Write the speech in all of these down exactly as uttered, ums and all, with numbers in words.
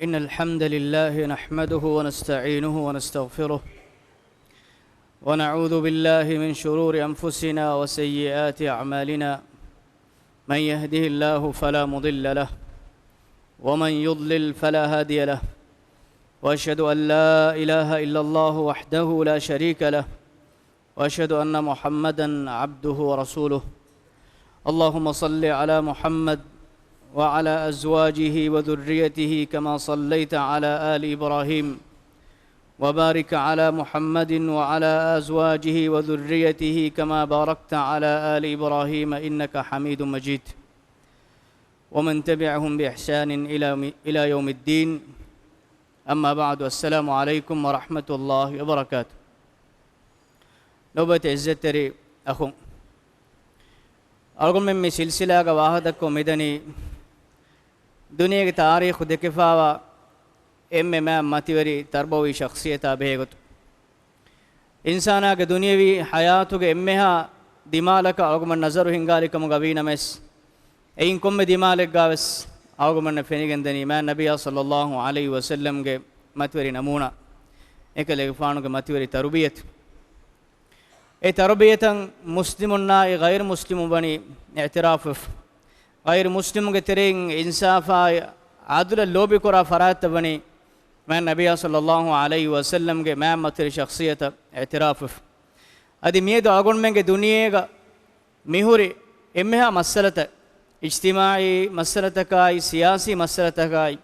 إن الحمد لله نحمده ونستعينه ونستغفره، ونعوذ بالله من شرور أنفسنا وسيئات أعمالنا. من يهده الله فلا مضل له، ومن يضلل فلا هادي له. وأشهد أن لا إله إلا الله وحده لا شريك له، وأشهد أن محمدا عبده ورسوله. اللهم صل على محمد وعلى أزواجه وذريته كما صليت على آل إبراهيم، وبارك على محمد وعلى أزواجه وذريته كما باركت على آل إبراهيم إنك حميد مجيد. ومن تبعهم بإحسان إلى، إلى يوم الدين. أما بعد، السلام عليكم ورحمة الله وبركاته. ލޮބުވެތި އިއްޒަތްތެރި އަޚުން، އަޅުގަނޑުމެން މި ސިލްސިލާގަ ވާހަކަދައްކަމުން މިދަނީ، ދުނިޔޭގެ ތާރީޚު ދެކެފާވާ އެންމެ މާތް މަތިވެރި ތަރްބަވީ ޝަޚްޞިއްޔަތާ ބެހޭގޮތުން. އިންސާނާގެ ދުނިޔެވީ ޙަޔާތުގެ އެންމެހާ ދިމާލަކަށް އަޅުގަނޑުމެން ނަޒަރު ހިންގާލިކަމުގަ ވީނަމަވެސް، އެއިން ކޮންމެ ދިމާލެއްގަވެސް އަޅުގަނޑުމެންނަށް ފެނިގެންދަނީ މާތް ނަބިއްޔާ ޞައްލައްލާހު ޢަލައިހި ވަސައްލަމްގެ މަތިވެރި ނަމޫނާ، އެކަލޭގެފާނުގެ މަތިވެރި ތަރުބިޔަތު. އެ ތަރުބިޔަތަށް މުސްލިމުންނާއި ޣައިރު މުސްލިމުން ވަނީ އިޢުތިރާފުވެފަ. ޣައިރު މުސްލިމުންގެ ތެރެއިން އިންސާފާއި ޢަދުލަށް ލޯބިކުރާ ފަރާތްތައް ވަނީ މާތް ނަބިއްޔާ ޞައްލައްލާހު ޢަލައިހި ވަސައްލަމްގެ މާތް މަތިވެރި ޝަޚްޞިއްޔަތަށް އިޢުތިރާފުވެފަ. އަދި މިއަދު އަޅުގަނޑުމެންގެ ދުނިޔޭގަ މިހުރި އެންމެހާ މައްސަލަތައް، އިޖްތިމާޢީ މައްސަލަތަކާއި، ސިޔާސީ މައްސަލަތަކާއި،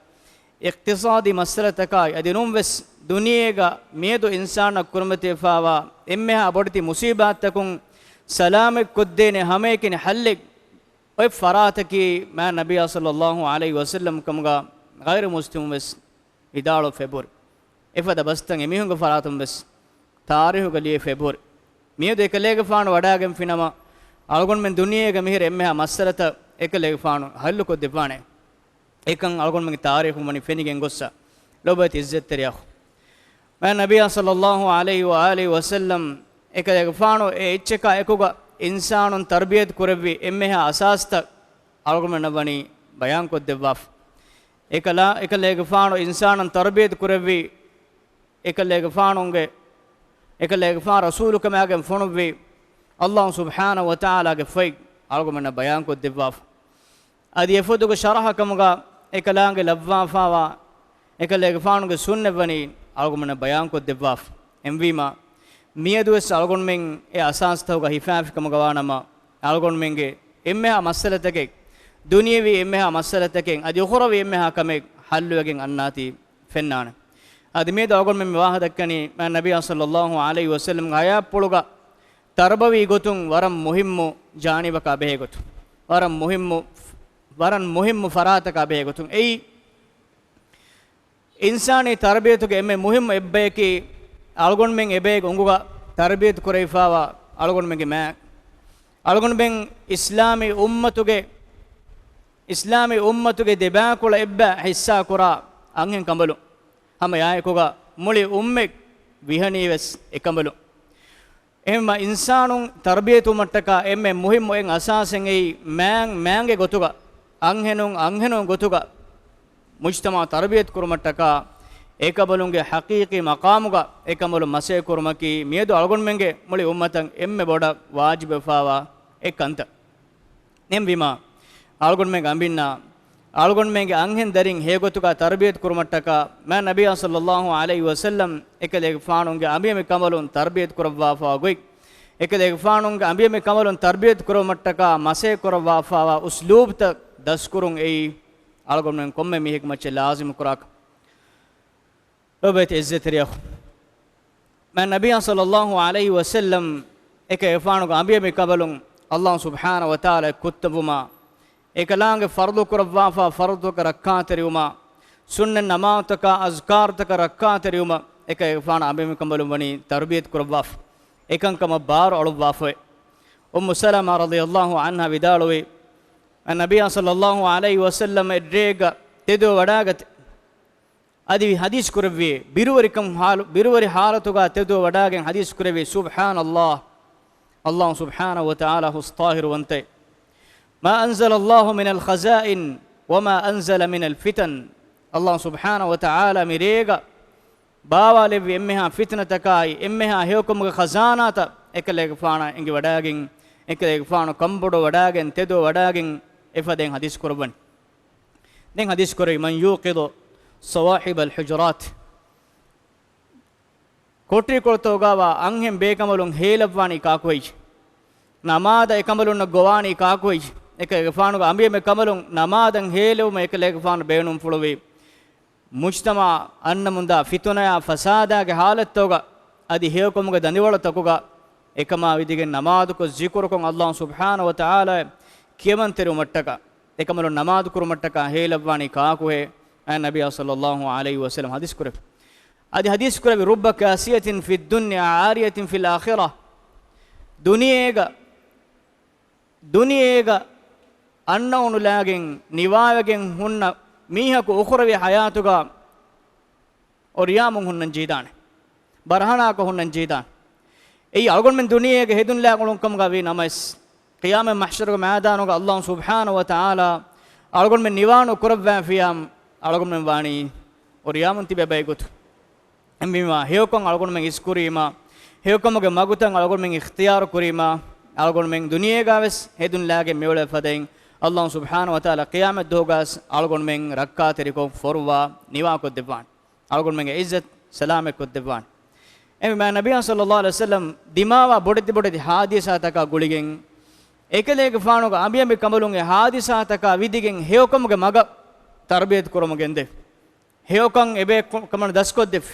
އިޤްތިޞާދީ މައްސަލަތަކާއި، އަދި ނޫންވެސް ދުނިޔޭގަ މިއަދު އިންސާނަށް ކުރިމަތިވެފާވާ އެންމެހާ ބޮޑެތި މުޞީބާތްތަކުން ސަލާމަތް ކޮށްދޭނެ ހަމައެކަނި ޙައްލެއް އޮތް ފަރާތަކީ މާތް ނަބިއްޔާ ޞައްލައްލާހު ޢަލައިހި ވަސައްލަމް ކަމުގަ ޣައިރު މުސްލިމުން ވެސް ވިދާޅުވެފަ އެބަހުރި. އެފަދަ ބަސްތައް އެމީހުންގެ ފަރާތުން ވެސް ތާރީޚުގަ ލިޔެފަ އެބަހުރި. މިއަދު އެކަލޭގެފާނު ވަޑާގެންފިނަމަ، އަޅުގަނޑުމެން ދުނިޔޭގަ މިހިރަ އެންމެހާ މައްސަލަތައް އެކަލޭގެފާނު ޙައްލުކޮށްދެއްވާނެ. އެކަން އަޅުގަނޑުމެންގެ ތާރީޚުން ވަނީ ފެނިގެން ގޮއްސަ. ލޮބުވެތި އިއްޒަތްތެރި އަޚު، މާތް ނަބިއްޔާ ޞައްލައްލާހު ޢަލައިހި ވައާލިހި ވަސައްލަމް އެކަލޭގެފާނު އެ އެއްޗަކާ އެކުގަ އިންސާނުން ތަރުބިޔަތު ކުރެއްވި އެންމެހާ އަސާސްތައް އަޅުގަނޑުމެންނަށް ވަނީ ބަޔާންކޮށްދެއްވާފަ. އެކަލާ، އެކަލޭގެފާނު އިންސާނުން ތަރުބިޔަތު ކުރެއްވި، އެކަލޭގެފާނުގެ، އެކަލޭގެފާނު ރަސޫލުކަމާގެން ފޮނުއްވި ﷲ ސުބްޙާނަހޫ ވަތަޢާލާގެ ފޮތް އަޅުގަނޑުމެންނަށް ބަޔާންކޮށްދެއްވާފަ. އަދި އެފޮތުގެ ޝަރަޙަ ކަމުގަ އެކަލާނގެ ލައްވާފާވާ އެކަލޭގެފާނުގެ ސުންނަތް ވަނީ އަޅުގަނޑުމެންނަށް ބަޔާންކޮށްދެއްވާފަ. އެހެންވީމާ، މިއަދުވެސް އަޅުގަނޑުމެން އެ އަސާސްތަކުގަ ހިފާފި ކަމުގަ ވާނަމަ، އަޅުގަނޑުމެންގެ އެންމެހާ މައްސަލަތަކެއް، ދުނިޔެވީ އެންމެހާ މައްސަލަތަކެއް، އަދި އުޚުރަވީ އެންމެހާ ކަމެއް ޙައްލުވެގެން އަންނާތީ ފެންނާނެ. އަދި މިއަދު އަޅުގަނޑުމެން މި ވާހަކަ ދައްކަނީ މާތް ނަބިއްޔާ ޞައްލައްލާހު ޢަލައިހި ވަސައްލަމްގެ ޙަޔާތްޕުޅުގަ ތަރުބަވީ ގޮތުން ވަރަށް މުހިއްމު ޖާނިބަކާ ބެހޭ ގޮތުން، ވަރަށް މުހިއްމު، ވަރަށް މުހިއްމު ފަރާތަކާ ބެހޭ ގޮތުން. އެއީ، އިންސާނީ ތަރުބިޔަތުގެ އެންމެ މުހިއްމު އެއްބަޔަކީ، އަޅުގަނޑުމެން އެބައިގެ އުނގުގަ ތަރުބިޔަތު ކުރެވިފާވާ އަޅުގަނޑުމެންގެ މާތް، އަޅުގަނޑުމެން އިސްލާމީ އުއްމަތުގެ، އިސްލާމީ އުއްމަތުގެ ދެބައިކުޅަ އެއްބަ ޙިއްޞާ ކުރާ އަންހެން ކަނބަލުން. ހަމަ އެއާއެކުގަ މުޅި އުއްމަތް ވިހަނީވެސް އެކަނބަލުން. އެހެންމަ އިންސާނުން ތަރުބިޔަތުވުމަށްޓަކާ އެންމެ މުހިއްމު އެއް އަސާސެއް އެއީ، މާތް މާތްގެ ގޮތުގަ، އަންހެނުން އަންހެނުން ގޮތުގަ، މުޖްތަމަޢު ތަރުބިޔަތު ކުރުމަށްޓަކާ، އެކަނބަލުންގެ ޙަޤީޤީ މަޤާމުގަ އެކަނބަލުން މަސައްކަތް ކުރުމަކީ، މިއަދު އަޅުގަނޑުމެންގެ މުޅި އުއްމަތަށް އެންމެ ބޮޑަށް ވާޖިބުވެފާވާ އެއް ކަންތައް. އެހެންވީމާ، އަޅުގަނޑުމެންގެ އަނބިންނާ، އަޅުގަނޑުމެންގެ އަންހެން ދަރިން ހެޔޮގޮތުގަ ތަރުބިޔަތު ކުރުމަށްޓަކާ، މާތް ނަބިއްޔާ ޞައްލައްލާހު ޢަލައިހި ވަސައްލަމް އެކަލޭގެފާނުގެ އަނބިޔަމި ކަނބަލުން ތަރުބިޔަތު ކުރައްވާފާ ގޮތް، އެކަލޭގެފާނުގެ އަނބިޔަމި ކަނބަލުން ތަރުބިޔަތު ކުރުމަށްޓަކާ މަސައްކަތް ކުރައްވާފާވާ އުސްލޫބުތައް ދަސްކުރުން އެއީ، އަޅުގަނޑުމެން ކޮންމެ މީހެއްގެ މައްޗަށް ލާޒިމު ކުރާކަން. ލޮބުވެތި އިއްޒަތްތެރި އަޚު، މާތް ނަބިއްޔާ ޞައްލައްލާހު ޢަލައިހި ވަސައްލަމް އެކަލޭގެފާނުގެ އަނބިޔަމި ކަނބަލުން ﷲ ސުބްޙާނަހޫ ވަތަޢާލާ ކުއްތަންވުމާ، އެކަލާނގެ ފަރުޟު ކުރައްވާފާ ފަރުޟުތަކަށް ރައްކާތެރިވުމާ، ސުންނަތް ނަމާދުތަކާ އަޒްކާރުތަކަށް ރައްކާތެރިވުމަށް އެކަލޭގެފާނު އަނބިޔަމި ކަނބަލުން ވަނީ ތަރުބިޔަތު ކުރައްވާފަ. އެކަންކަމަށް ބާރު އަޅުއްވާފައެވެ. އުއްމު ސަލަމާ ރަޟިޔައްލާހު ޢަންހާ ވިދާޅުވި، މާތް ނަބިއްޔާ ޞައްލައްލާހު ޢަލައިހި ވަސައްލަމް އެއްރޭގަ ތެދުވެ ވަޑާގަތެ. އަދި ޙަދީޘް ކުރެއްވި، ބިރުވެރިކަން ޙާލު، ބިރުވެރި ޙާލަތުގަ ތެދުވެ ވަޑާގެން ޙަދީޘް ކުރެއްވި، سبحان الله، ﷲ ސުބްޙާނަހޫ ވަތަޢާލާ ހުސް ޠާހިރުވަންތައެވެ. ما أنزل الله من الخزائن وما أنزل من الفتن. ﷲ ސުބްޙާނަހޫ ވަތަޢާލާ މި ރޭގަ ބާވާލެއްވި އެންމެހާ ފިތުނަތަކާއި، އެންމެހާ ހެޔޮކަމުގެ ޚަޒާނާތައް އެކަލޭގެފާނާ އެނގިވަޑައިގެން، އެކަލޭގެފާނު ކަންބޮޑުވަޑައިގެން، ތެދުވަޑައިގެން އެފަދައިން ޙަދީޘް ކުރައްވަނީ. ދެން ޙަދީޘް ކުރެވި، "من يوقظ صواحب الحجرات." ކޮޓަރިކޮޅުތަކުގަވާ އަންހެން ބޭކަނބަލުން ހޭލައްވާނީ ކާކުހެއްޔޭ؟ ނަމާދަށް އެކަނބަލުންނަށް ގޮވާނީ ކާކުހެއްޔޭ؟ އެކަލޭގެފާނުގެ އަނބިޔަމެ ކަނބަލުން ނަމާދަށް ހޭލެވުމަށް އެކަލޭގެފާނު ބޭނުންފުޅުވީ، މުޖްތަމަޢަށް އަންނަމުންދާ ފިތުނަޔާ ފަސާދާގެ ޙާލަތްތަކުގަ އަދި ހެޔޮކަމުގެ ދަނޑިވަޅުތަކުގަ އެކަމާ ވިދިގެން ނަމާދުކޮށް ޒިކުރުކޮށް ﷲ ސުބްޙާނަހޫ ވަތަޢާލާއަށް ކިޔަމަންތެރިވުމަށްޓަކާ، އެކަނބަލުން ނަމާދު ކުރުމަށްޓަކާ ހޭލައްވާނީ ކާކުހޭ؟ އާ، ނަބިއްޔާ ޞައްލައްލާހު ޢަލައިހި ވަސައްލަމަ ޙަދީޘް ކުރެއްވި. އަދި ޙަދީޘް ކުރެއްވި، "رب كاسية في الدنيا عارية في الآخرة." ދުނިޔޭގަ، ދުނިޔޭގަ އަންނައުނުލާގެން ނިވާވެގެން ހުންނަ މީހަކު އުޚްރަވީ ޙަޔާތުގަ އޮރިޔާމުން ހުންނަން ޖެހިދާނެ. ބަރަހަނާކޮށް ހުންނަން ޖެހިދާނެ. އެއީ އަޅުގަނޑުމެން ދުނިޔޭގަ ހެދުން ލާގުޅުން ކަމުގަ ވީ ނަމަވެސް، ޤިޔާމަތް މަޙްޝަރުގެ މައިދާނުގަ ﷲ ސުބްޙާނަހޫ ވަތަޢާލާ އަޅުގަނޑުމެން ނިވާނު ކުރައްވާފިޔާ، އަޅުގަނޑުމެން ވާނީ އޮރިޔާމުން ތިބޭ ބައި ގޮތު. އެހެންވީމާ، ހެޔޮކަން އަޅުގަނޑުމެން އިސްކުރީމާ، ހެޔޮކަމުގެ މަގުތައް އަޅުގަނޑުމެން އިޚްތިޔާރު ކުރީމާ، އަޅުގަނޑުމެން ދުނިޔޭގަވެސް ހެދުން ލާގެން މިއުޅޭ ފަދައިން، ﷲ ސުބްޙާނަހޫ ވަތަޢާލާ ޤިޔާމަތް ދުވަހުގަސް އަޅުގަނޑުމެން ރައްކާތެރިކޮށް ފޮރުވާ ނިވާކޮށްދެއްވާނެ. އަޅުގަނޑުމެންގެ ޢިއްޒަތް ސަލާމަތްކޮށްދެއްވާނެ. އެހެންވީމާ، ނަބިއްޔާ ޞައްލައްލާހު ޢަލައިހި ވަސައްލަމް ދިމާވާ ބޮޑެތި ބޮޑެތި ޙާދިސާތަކާ ގުޅިގެން، އެކަލޭގެފާނުގެ އަނބިޔަނބި ކަނބަލުން އެ ޙާދިސާތަކާ ވިދިގެން ހެޔޮކަމުގެ މަގަށް ތަރުބިޔަތު ކުރަމުން ގެންދެވި. ހެޔޮކަން އެބޭ ކަމަށް ދަސްކޮށްދެފި.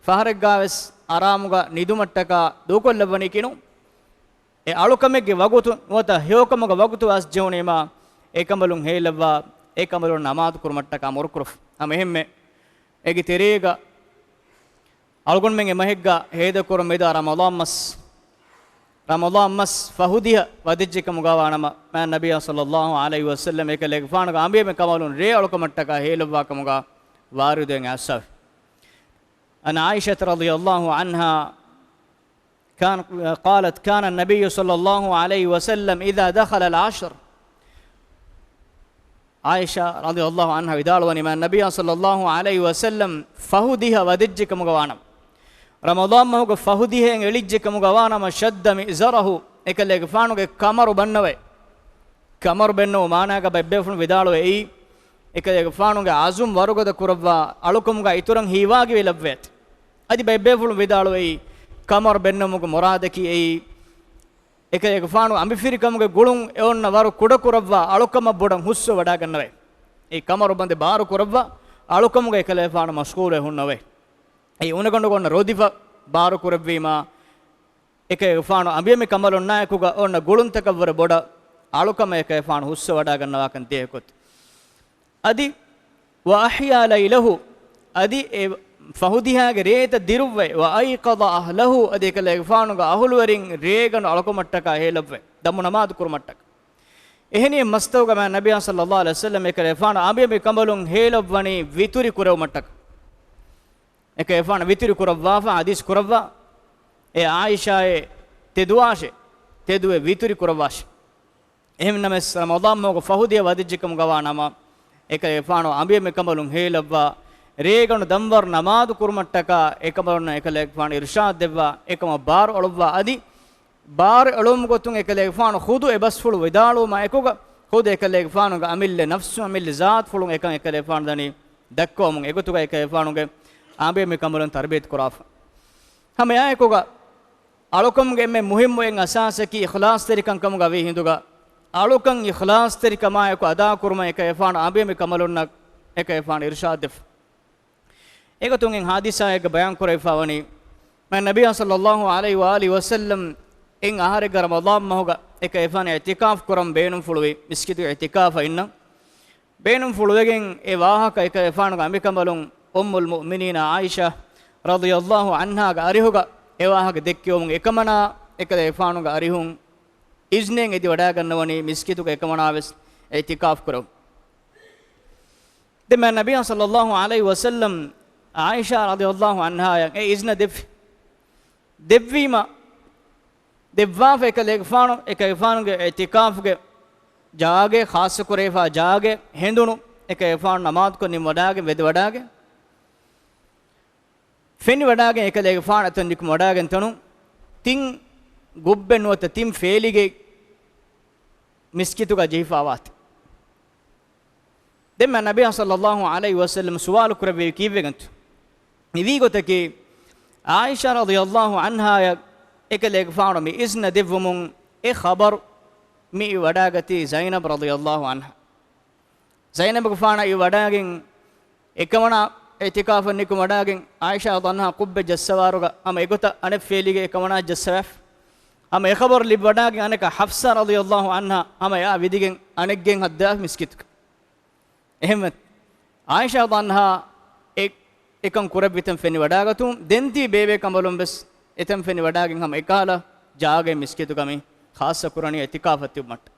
ފަހަރެއްގާވެސް އަރާމުގަ ނިދުމަށްޓަކާ ދޫކޮށްލައްވަނީ ކިނު. އެ އަޅުކަމެއްގެ ވަގުތު ނުވަތަ ހެޔޮކަމުގެ ވަގުތު އައިސް ޖެހުނީމާ، އެކަނބަލުން ހޭލައްވާ، އެކަނބަލުން ނަމާދު ކުރުމަށްޓަކާ މުރުކުރުފި. ހަމަ އެހެންމެ އޭގެ ތެރޭގަ އަޅުގަނޑުމެން އެ މަހެއްގަ ހޭދަކުރަން މިދާ ރަމަޟާން މަސް، ރަމަޟާން މަސް ފަހު ދިހަ ވަދެއްޖެ ކަމުގަވާ ނަމަ، މާތް ނަބިއްޔާ ޞައްލައްލާހު ޢަލައިހި ވަސައްލަމް އެކަލޭގެފާނުގެ އަނބިޔަމެ ކަނބަލުން ރޭ އަޅުކަމަށްޓަކާ ހޭލައްވާ ކަމުގަ ވާރިދުވެގެން އައިސްފި. عن عائشة رضي الله عنها، كان، قالت: كان النبي صلى الله عليه وسلم إذا دخل العشر. ޢާއިޝާ ރަޟިޔައްލާހު ޢަންހާ ވިދާޅުވަނީ، މާތް ނަބިއްޔާ ޞައްލައްލާހު ޢަލައިހި ވަސައްލަމް ފަހު ދިހަ ވަދެއްޖެ ކަމުގަވާނަމަ، ރަމަޟާން މަހުގެ ފަހު ދިހައިން އެޅިއްޖެ ކަމުގަވާނަމަ، شد مئزره، އެކަލޭގެފާނުގެ ކަމަރު ބަންނަވައި، ކަމަރު ބެންނަވުމުގެ މާނާގަ ބައެއްބޭފުޅުން ވިދާޅުވައި، އެކަލޭގެފާނުގެ ޢަޒުމް ވަރުގަދަ ކުރައްވާ އަޅުކަމުގަ އިތުރަށް ހީވާގިވެލައްވައި. އަދި ބައެއްބޭފުޅުން ވިދާޅުވައި، ކަމަރު ބެންނަވުމުގެ މުރާދަކީ އެއީ، އެކަލޭގެފާނު އަނބިފިރިކަމުގެ ގުޅުން އެ އޮންނަ ވަރު ކުޑަކުރައްވާ އަޅުކަމަށް ބޮޑަށް ހުސްވެވަޑައިގަންނަވައި. އެ ކަމަރު ބަނދެ ބާރު ކުރައްވާ އަޅުކަމުގަ އެކަލޭގެފާނު މަޝްޣޫލުވެ ހުންނަވައި. އެ އުނަގަނޑުގަ އޮންނަ ރޯދިފަ ބާރު ކުރެއްވީމާ، އެކަލޭގެފާނު އަނބިޔަމި ކަނބަލުންނާއެކުގަ އޮންނަ ގުޅުންތަކަށްވުރެ ބޮޑަށް އަޅުކަމަށް އެކަލޭގެފާނު ހުސްވެވަޑައިގަންނަވާކަން ދޭހަކޮށް. އަދި، وأحيا ليله، އަދި އެ ފަހުދިހާގެ ރޭތައް ދިރުއްވައި، وأيقظ أهله، އަދި އެކަލޭގެފާނުގެ އަހުލުވެރިން ރޭގަނޑު އަޅުކަމަށްޓަކާ ހޭލައްވައި، ދަމު ނަމާދު ކުރުމަށްޓަކާ. އެހެނިހެން މަސްތަކުގަ މާތް ނަބިއްޔާ ޞައްލައްލާހު ޢަލައިހި ވަސައްލަމް އެކަލޭގެފާނު އަނބިޔަމި ކަނބަލުން ހޭލައްވަނީ ވިތުރި ކުރެވުމަށްޓަކާ. އެކަލޭގެފާނު ވިތުރި ކުރައްވާފަ ޙަދީޘް ކުރައްވާ، އޭ ޢާއިޝާއޭ، ތެދުވާށޭ، ތެދުވެ ވިތުރި ކުރައްވާށޭ. އެހެންނަމަވެސް، ރަމަޟާން މަހުގެ ފަހު ދިހަ ވަދެއްޖެ ކަމުގަވާ ނަމަ، އެކަލޭގެފާނު އަނބިޔަމި ކަނބަލުން ހޭލައްވާ، ރޭގަނޑު ދަންވަރު ނަމާދު ކުރުމަށްޓަކާ އެކަނބަލުންނަށް އެކަލޭގެފާނު އިރުޝާދު ދެއްވާ، އެކަމަށް ބާރު އަޅުއްވާ އަދި، ބާރު އެޅުމުގެ ގޮތުން އެކަލޭގެފާނު ޚުދު އެ ބަސްފުޅު ވިދާޅުވުމާ އެކުގަ، ޚުދު އެކަލޭގެފާނުގެ އަމިއްލަ ނަފްސު، އަމިއްލަ ޒާތުފުޅުން އެކަން އެކަލޭގެފާނު ދަނީ ދައްކަވަމުން. އެގޮތުގަ އެކަލޭގެފާނުގެ އަނބިޔަމި ކަނބަލުން ތަރުބިޔަތު ކުރާފަ. ހަމައެއާއެކުގަ، އަޅުކަމުގެ އެންމެ މުހިއްމު އެއް އަސާސަކީ އިޚްލާޞްތެރިކަން ކަމުގަ ވީ ހިނދުގަ، އަޅުކަން އިޚްލާޞްތެރިކަމާއެކު އަދާކުރުމަށް އެކަލޭގެފާނު އަނބިޔަމި ކަނބަލުންނަށް އެކަލޭގެފާނު އިރުޝާދު ދެއްވި. އެގޮތުން އެ ޙާދިސާއެއްގަ ބަޔާން ކުރެވިފަ ވަނީ، މާތް ނަބިއްޔާ ޞައްލައްލާހު ޢަލައިހި ވައާލިހި ވަސައްލަމް އެއް އަހަރެއްގަ ރަމަޟާން މަހުގަ އެކަލޭގެފާނު އިޢްތިކާފު ކުރަން ބޭނުންފުޅުވި މިސްކިތުގެ އިޢްތިކާފަށް އިންނަން. ބޭނުންފުޅުވެގެން އެ ވާހަކަ އެކަލޭގެފާނުގެ އަނބިކަނބަލުން އުއްމުލް މުއުމިނީނާ ޢާއިޝާ ރަޟިޔައްލާހު ޢަންހާގެ އަރިހުގަ އެ ވާހަކަ ދެއްކެވުމުން އެކަމަނާ އެކަލޭގެފާނުގެ އަރިހުން އިޒްނެއް އެދިވަޑައިގަންނަވަނީ މިސްކިތުގަ އެކަމަނާވެސް އިޢްތިކާފު ކުރަން. ދެން މާތް ނަބިއްޔާ ޞައްލައްލާހު ޢަލައިހި ވަސައްލަމް ޢާއިޝާ ރަޟިޔައްލާހު ޢަންހާއަށް އެ އިޒްނަ ދެއްވި. ދެއްވީމަ، ދެއްވާފަ އެކަލޭގެފާނު، އެކަލޭގެފާނުގެ އިޢްތިކާފުގެ ޖާގައެއް، ޚާއްޞަކުރެވިފާ ޖާގައެއް ހެނދުނު އެކަލޭގެފާނު ނަމާދުކޮށް ނިމިވަޑާގެން ވެދެވަޑާގެން ފެނިވަޑާގެން އެކަލޭގެފާނު އެތަން ނިކުމެވަޑާގެން ތަނު ތިން ގުއްބެއް ނުވަތަ ތިން ފޭލިގެ މިސްކިތުގަ ޖެހިފާވާތި. ދެންމެ ނަބިޔާ ޞައްލައްލާހު ޢަލައިހި ވަސައްލަމަ ސުވާލު ކުރެއްވީ ކީއްވެގެންތޯ؟ މިވީ ގޮތަކީ، ޢާއިޝާ ރަޟިޔައްލާހު ޢަންހާޔަށް އެކަލޭގެފާނު މި އިޒްނަ ދެއްވުމުން އެ ޚަބަރު މި ވަޑާގަތީ ޒައިނަބް ރަޟިޔައްލާހު ޢަންހާ. ޒައިނަބުގެފާނަށް އިވިވަޑާގެން އެކަމަނާ އިޢްތިކާފަށް ނިކުމެވަޑާގެން ޢާއިޝާ ރަޟިޔައްލާހު ޢަންހާ ޤުއްބެއް ޖައްސަވާއިރުގަ ހަމަ އެގޮތަށް އަނެއް ފޭލިގެ އެކަމަނާ ޖައްސަވާފަ. ހަމަ އެ ޚަބަރު ލިބިވަޑާގެން އަނެކަ ޙަފްޞާ ރަޟިޔައްލާހު ޢަންހާ ހަމަ އެއާ ވިދިގެން އަނެއްގެން ހައްދާފަ މިސްކިތުގަ. އެހެންވެ، ޢާއިޝާ ރަޟިޔައްލާހު ޢަންހާ އެ، އެކަން ކުރެއްވިތަން ފެނިވަޑާގަތުން، ދެން ތި ބޭބޭ ކަނބަލުން ވެސް އެތަން ފެނިވަޑާގެން ހަމަ އެކަހަލަ ޖާގައެއް މިސްކިތުގަ މި ޚާއްޞަ ކުރަނީ އިޢްތިކާފަށް ތިބުމަށްޓަކާ.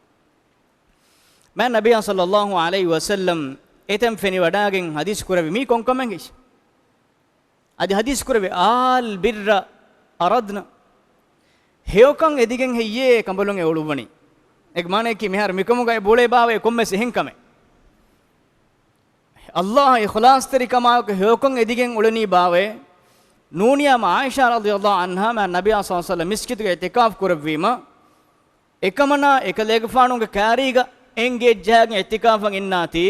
މާތް ނަބިއްޔާ ޞައްލައްލާހު ޢަލައިހި ވަސައްލަމް އެތަން ފެނިވަޑާގެން ޙަދީޘް ކުރެއްވި މީ ކޮން ކަމެއް ހެއްޔެވެ؟ އަދި ޙަދީޘް ކުރެއްވި، އާލް ބިއްރަ އަރަދްނަ، ހެޔޮކަން އެދިގެން ހެއްޔޭ ކަނބަލުން އެ އުޅުއްވަނީ؟ އޭގެ މާނައަކީ މިހާރު މިކަމުގަ އެ ބުޅޭ ބާވައޭ ކޮންމެސް އެހެން ކަމެއް. ﷲ އިޚްލާޞްތެރިކަމާއެކު ހެޔޮކަން އެދިގެން އުޅެނީ ބާވައޭ؟ ނޫނީ ހަމަ ޢާއިޝާ ރަޟިޔައްލާހު ޢަންހާ މާތް ނަބިއްޔާ ޞައްލައްލާހު ޢަލައިހި ވަސައްލަމް މިސްކިތުގަ އިޢްތިކާފް ކުރެއްވީމަ، އެކަމަނާ އެކަލޭގެފާނުގެ ކާރީގަ އެންގޭޖް ޖަހާގެން އިޢްތިކާފަށް އިންނާތީ،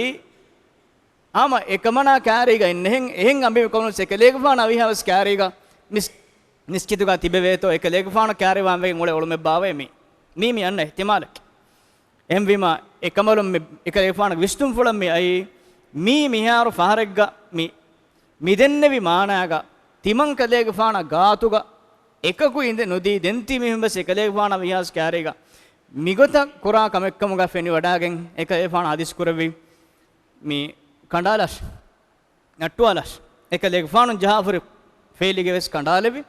ހަމަ އެކަމަނާ ކާރީގަ އިންނަހެން، އެހެން އަނބިމެ ކަމަނުސް އެކަލޭގެފާނު އަވިހާވެސް ކާރީގަ މިސް-، މިސްކިތުގަ ތިބެވޭތޯ، އެކަލޭގެފާނު ކާރިވާން ވެގެން އުޅެ އުޅުމެއް ބާވައޭ މީ؟ މީ މި އަންނަ އިޙްތިމާލަކީ. އެހެންވީމަ، އެކަމަލުން މި، އެކަލޭގެފާނުގެ ވިސްނުންފުޅަށް މި އައީ، މީ މިހާރު ފަހަރެއްގަ މި، މި ދެންނެވި މާނާގަ، ތިމަން ކަލޭގެފާނާ ގާތުގަ އެކަކު އިނދެ ނުދީ، ދެން ތި މީހުން ވެސް އެކަލޭގެފާނާ ވިހާސް ކާރީގަ މިގޮތަށް ކުރާ ކަމެއްކަމުގަ ފެނިވަޑާގެން، އެކަލޭގެފާނު ޙަދީޘް ކުރެއްވި މި ކަނޑާލާށި، ނައްޓުވާލާށި. އެކަލޭގެފާނު ޖަހާފުރި ފޭލިގެ ވެސް ކަނޑާލެވި،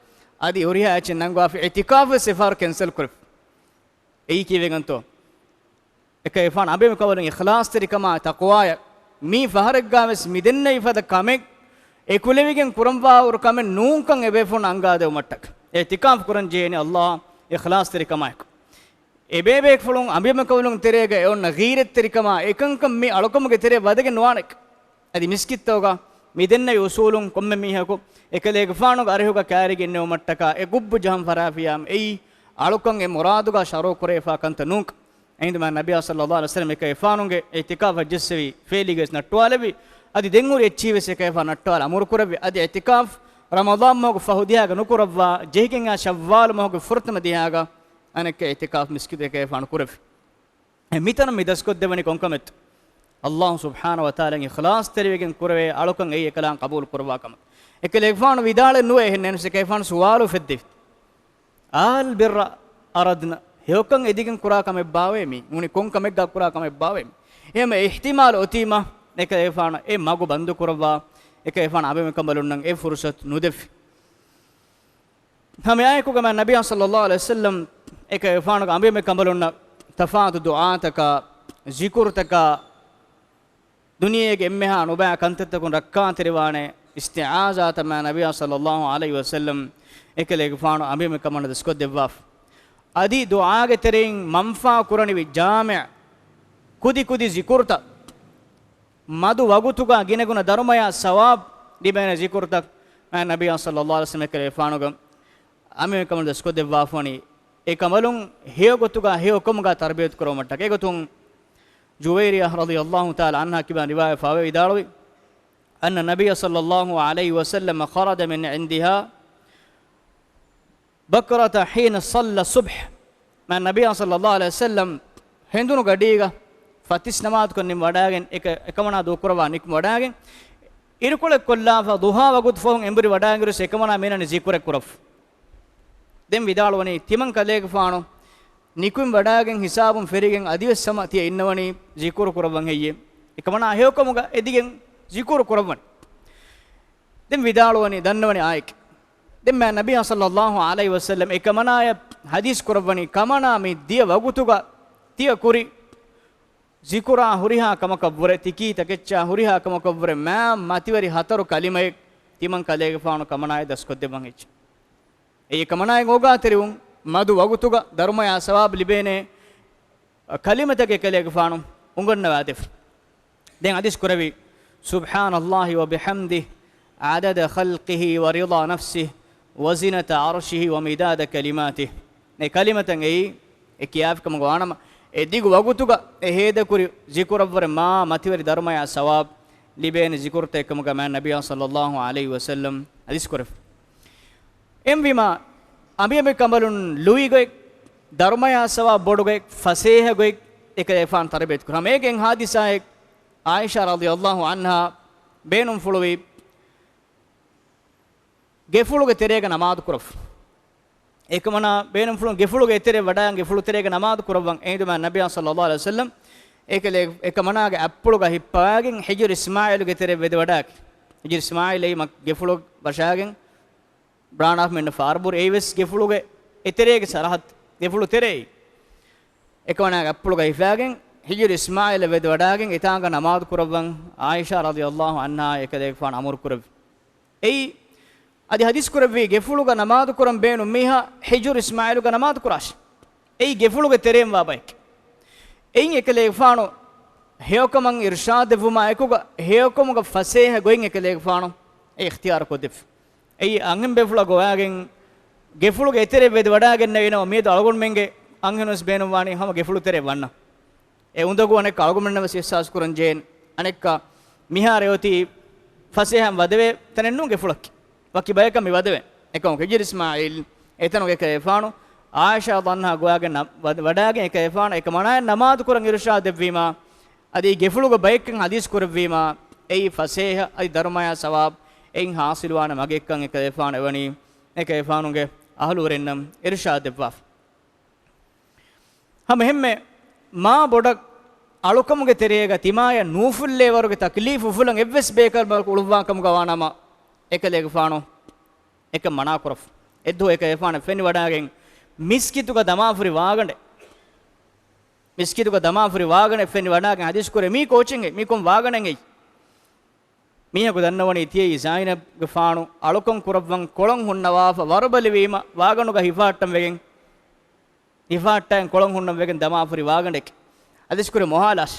އަދި ހުރިހާ އެއްޗެއް ނަންގަވާފި، އިޢްތިކާފް ވެސް އެފަހަރު ކެންސަލް ކުރެވި. އެއީ ކީއްވެގެންތޯ؟ އެކަލޭގެފާނު އަނބިމެ ކަނބަލުން އިޚްލާޞްތެރިކަމާ ތަޤްވާޔަށް މީ ފަހަރެއްގާ ވެސް މި ދެންނެވި ފަދަ ކަމެއް އެކުލެވިގެން ކުރަންވާ ހުރި ކަމެއް ނޫންކަން އެބޭފުޅުން އަންގާދެވުމަށްޓަކައި. އިޢްތިކާފް ކުރަން ޖެހޭނީ ﷲ އިޚްލާޞްތެރިކަމާއެކު. އެބޭބޭފުޅުން އަނބިމެ ކަނބަލުން ތެރޭގަ އެ އޮންނަ ޣީރަތްތެރިކަމާ އެކަންކަން މި އަޅުކަމުގެ ތެރޭ ވަދެގެން ނުވާނެ. އަދި މިސްކިތްތަކުގަ މި ދެންނެވި އުޞޫލުން ކޮންމެ މީހަކު އެކަލޭގެފާނުގެ އަރިހުގަ ކާރިގެ އިންނެވުމަށްޓަކާ އެ ގުއްބު ޖަހަން ފަށާފިއްޔާމު އެއީ އަޅުކަން އެ މުރާދުގަ ޝަރުޢު ކުރެވިފާ ކަންތައް ނޫންކަން. އެހިނދު މާތް ނަބިއްޔާ ޞައްލައްލާހު ޢަލައިހި ވަސައްލަމަ އެކަލޭގެފާނުގެ އިޢްތިކާފަށް ޖެއްސެވި ފޭލިގެ ވެސް ނައްޓުވާލެވި. އަދި ދެން ހުރި އެއްޗިހި ވެސް އެކަލޭގެފާނު ނައްޓުވާލާ އަމުރު ކުރެއްވި. އަދި އިޢްތިކާފް ރަމަޟާން މަހުގެ ފަހު ދިހާގަ ނުކުރައްވާ، ޖެހިގެން އާ ޝައްވާލު މަހުގެ ފުރަތަމަ ދިހާގަ އަނެއްކާ އިޢްތިކާފް މިސްކިތު އެކަލޭގެފާނު ކުރެއްވި. އެ މިތަނަށް މި ދަސްކޮށްދެއްވަނީ ކޮންކަމެއްތޯ؟ ﷲ ސުބްޙާނަހޫ ވަތަޢާލާއަށް އިޚްލާޞްތެރިވެގެން ކުރެވޭ އަޅުކަން އެއީ އެކަލާނގެ ޤަބޫލު ކުރައްވާ ކަމެއް. އެކަލޭގެފާނު ވިދާޅެއް ނުވޭ އެހެން ނަމަވެސް އެކަލޭގެފާނު ސުވާލު އުފެއްދެވި. އާލް ބިއްރަ އަރަދްނަ، ހެޔޮކަން އެދިގެން ކުރާ ކަމެއްބާވައޭ މީ؟ ނޫނީ ކޮން ކަމެއްގާ ކުރާ ކަމެއްބާވައޭ މީ؟ އެހެން އިޙްތިމާލު އޮތީމަ، އެކަލޭގެފާނަށް އެ މަގު ބަންދު ކުރައްވާ، އެކަލޭގެފާނު އަނބިމެ ކަނބަލުންނަށް އެ ފުރުޞަތު ނުދެއްވި. ހަމައެއާއެކުގަ މާތް ނަބިއްޔާ ޞައްލައްލާހު ޢަލައިހި ވަސައްލަމް އެކަލޭގެފާނުގެ އަނބިމެ ކަނބަލުންނަށް ތަފާތު ދުޢާތަކާ، ޒިކުރުތަކާ، ދުނިޔޭގެ އެންމެހާ ނުބައި ކަންތައްތަކުން ރައްކާތެރިވާނެ އިސްތިޢާޒާތައް މާތް ނަބިއްޔާ ޞައްލައްލާހު ޢަލައިހި ވަސައްލަމް އެކަލޭގެފާނު އަނބިމެ ކަނބަލުންނަށް ދަސްކޮށްދެއްވާފަ. އަދި ދުޢާގެ ތެރެއިން މަންފާ ކުރަނިވި ޖާމިޢު ކުދި ކުދި ޒިކުރުތައް، މަދު ވަގުތުގަ ގިނަގުނަ ދަރުމަޔާ ސަވާބު ލިބޭނެ ޒިކުރުތައް މާތް ނަބިއްޔާ ޞައްލައްލާހު ޢަލައިހި ވަސައްލަމް އެކަލޭގެފާނުގެ އަނބިމެ ކަނބަލުން ދަސްކޮށްދެއްވާފަ ވަނީ، އެ ކަނބަލުން ހެޔޮ ގޮތުގަ ހެޔޮ ކަމުގަ ތަރުބިޔަތު ކުރުވުމަށްޓަކައި. އެގޮތުން ޖުވައިރިޔާ ރަޟިޔައްލާހު ތަޢާލާ ޢަންހާ ކިބައިން ރިވާޔަތްވެފައިވޭ، ވިދާޅުވި، أن النبي صلى الله عليه وسلم خرج من عندها بكرة حين صلى الصبح. މާތް ނަބިއްޔާ ޞައްލައްލާހު ޢަލައިހި ވަސައްލަމް ހެނދުނު ގަޑީގަ ފަތިސް ނަމާދުކޮށް ނިމިވަޑާގެން އެކަ-، އެކަމަނާ ދޫކުރައްވާ ނިކުމެވަޑާގެން އިރުކޮޅެއް ކޮށްލާފަ ޟުޙާ ވަގުތު ފަހުން އެނބުރި ވަޑާގެން އިރުވެސް އެކަމަނާ މިނަނީ ޒިކުރެއް ކުރައްވަ. ދެން ވިދާޅުވަނީ، ތިމަން ކަލޭގެފާނު ނިކުމެވަޑާގެން ހިސާބުން ފެށިގެން އަދިވެސް ހަމަ ތިޔަ އިންނަވަނީ ޒިކުރު ކުރައްވަން ހެއްޔޭ؟ އެކަމަނާ ހެޔޮކަމުގަ އެދިގެން ޒިކުރު ކުރައްވަނީ. ދެން ވިދާޅުވަނީ، ދަންނަވަނީ އާއެކޭ. ދެން މާތް ނަބިއްޔާ ޞައްލައްލާހު ޢަލައިހި ވަސައްލަމް އެކަމަނާޔަށް ޙަދީޘް ކުރައްވަނީ، ކަމަނާ މި ދިޔަ ވަގުތުގަ ތިޔަ ކުރި ޒިކުރާ ހުރިހާ ކަމަކަށްވުރެ، ތިކީ ތަކެއްޗާ ހުރިހާ ކަމަކަށްވުރެ، މާ މަތިވެރި ހަތަރު ކަލިމައެއް ތިމަން ކަލޭގެފާނު ކަމަނާޔަށް ދަސްކޮށްދެއްވަން ހެއްޔޭ؟ އެއީ ކަމަނާޔަށް އޯގާތެރިވުން، މަދު ވަގުތުގަ ދަރުމަޔާ ސަވާބު ލިބޭނެ ކަލިމަތަކެއް ކަލޭގެފާނު އުނގަންނަވާދެފަ. ދެން ޙަދީޘް ކުރެއްވި، سبحان الله وبحمده عدد خلقه ورضا نفسه وزنة عرشه ومداد كلماته. އެ ކަލިމަތައް އެއީ، އެ ކިޔާފިކަމުގަ ވާނަމަ، އެ ދިގު ވަގުތުގަ އެ ހޭދަކުރި ޒިކުރަށްވުރެ މާ މަތިވެރި ދަރުމަޔާ ސަވާބު ލިބޭނެ ޒިކުރުތައް އެކަމުގަ މާތް ނަބިއްޔާ ޞައްލައްލާހު ޢަލައިހި ވަސައްލަމް ޙަދީޘް ކުރެފަ. އެހެންވީމާ، އަނބިޔަނބި ކަނބަލުން ލުއިގޮތް، ދަރުމަޔާ ސަވާބު ބޮޑުގޮތް، ފަސޭހަ ގޮތް އެކަލޭގެފާނު ތަރުބިޔަތު ކުރާ. މޭގެން ހާދިސާއެއް ޢާއިޝާ ރަޟިޔައްލާހު ޢަންހާ ބޭނުންފުޅުވި ގެފުޅުގެ ތެރޭގަ ނަމާދު ކުރަފަ. އެކަމަނާ ބޭނުންފުޅުން ގެފުޅުގެ އެތެރެ ވަޑާގެން ގެފުޅު ތެރޭގަ ނަމާދު ކުރައްވަން އެހިނދު މާތް ނަބިއްޔާ ޞައްލައްލާހު ޢަލައިހި ވަސައްލަމް އެކަލޭ، އެކަމަނާގެ އަތްޕުޅުގަ ހިއްޕަވާގެން ހިޖުރު އިސްމާޢީލުގެ ތެރެ ވެދެވަޑާކި. ހިޖުރު އިސްމާޢީލް އެއީ މަ-، ގެފުޅު ވަށާގެން ބްރާނާފް މެންނަ ފާރުބުރި އެއީވެސް ގެފުޅުގެ އެތެރޭގެ ސަރަހައްދު، ގެފުޅު ތެރޭ. އެކަމަނާގެ އަތްޕުޅުގަ ހިފާގެން ހިޖުރު އިސްމާޢީލަށް ވެދެވަޑާގެން އެތާނގަ ނަމާދު ކުރައްވަން ޢާއިޝާ ރަޟިޔައްލާހު ޢަންހާ އެކަލޭގެފާނު އަމުރު ކުރެއްވި. އެއީ، އަދި ޙަދީޘް ކުރެއްވީ، ގެފުޅުގަ ނަމާދު ކުރަން ބޭނުން މީހާ ހިޖުރު އިސްމާޢީލުގަ ނަމާދު ކުރާށި. އެއީ ގެފުޅުގެ ތެރެއިން ވާ ބަޔެކޭ. އެއިން އެކަލޭގެފާނު ހެޔޮކަމަށް އިރުޝާދު ދެއްވުމާ އެކުގަ، ހެޔޮކަމުގަ ފަސޭހަ ގޮތް އެކަލޭގެފާނު އެ އިޚްތިޔާރު ކޮށްދެއްވި. އެއީ އަންހެން ބޭފުޅާ ގޮވާގެން ގެފުޅުގެ އެތެރެ ވެދެވަޑާގެންނެވި ނަމަ، މިއަދު އަޅުގަނޑުމެންގެ އަންހެނުންވެސް ބޭނުންވާނީ ހަމަ ގެފުޅު ތެރެ ވަންނަ. އެ އުނދަގޫ އަނެއްކާ އަޅުގަނޑުމެންނަށް ވެސް އިޙްސާސް ކުރަން ޖެހޭނެ. އަނެއްކާ މިހާރު އެއޮތީ ފަސޭހައިން ވަދެވޭ ތަނެއް ނޫން ގެފުޅަކީ. ވަކި ބަޔަކަށް މި ވަދެވޭ. އެކަމަކު ހިޖުރު އިސްމާޢީލް އެތަނުގަ އެކަލޭގެފާނު ޢާއިޝާ ރަޟިޔައްލާހު ޢަންހާ ގޮވާގެން ނަ-، ވަ-، ވަޑާގެން އެކަލޭގެފާނު އެކަމަނާއަށް ނަމާދު ކުރަން އިރުޝާދު ދެއްވީމާ، އަދި އެ ގެފުޅުގެ ބައެއްކަން ޙަދީޘް ކުރެއްވީމާ، އެއީ ފަސޭހަ އަދި ދަރުމަޔާ ސަވާބު އެއިން ޙާޞިލުވާނެ މަގެއްކަން އެކަލޭގެފާނު އެވަނީ އެކަލޭގެފާނުގެ އަހުލުވެރިންނަށް އިރުޝާދު ދެއްވާފަ. ހަމަ އެހެންމެ މާ ބޮޑަށް އަޅުކަމުގެ ތެރޭގަ ތިމާޔަށް ނޫފުއްލޭވަރުގެ ތަކްލީފު އުފުލަން އެއްވެސް ބޭކަލްބަޔަކު އުޅުއްވާކަމުގަ ވާނަމަ، އެކަލޭގެފާނު އެކަން މަނާކުރަފަ. އެއްދުވަހު އެކަލޭގެފާނު ފެނިވަޑާގެން މިސްކިތުގަ ދަމާފުރި ވާގަނޑެއް، މިސްކިތުގަ ދަމާފުރި ވާގަނޑެއް ފެނިވަޑާގެން ޙަދީޘް ކުރޭ، މީ ކޯޗެއް، މީ ކޮން ވާގަނޑެއް؟ މީހަކު ދަންނަވަނީ ތިޔައީ ޒައިނަބްގެފާނު އަޅުކަން ކުރައްވަން ކޮޅުން ހުންނަވާފަ ވަރުބަލިވީމަ ވާގަނޑުގަ ހިފާއްޓަން ވެގެން، ހިފާއްޓާގެން ކޮޅުން ހުންނަން ވެގެން ދަމާފުރި ވާގަނޑެކޭ. ޙަދީޘް ކުރޭ މޮހާލާށި.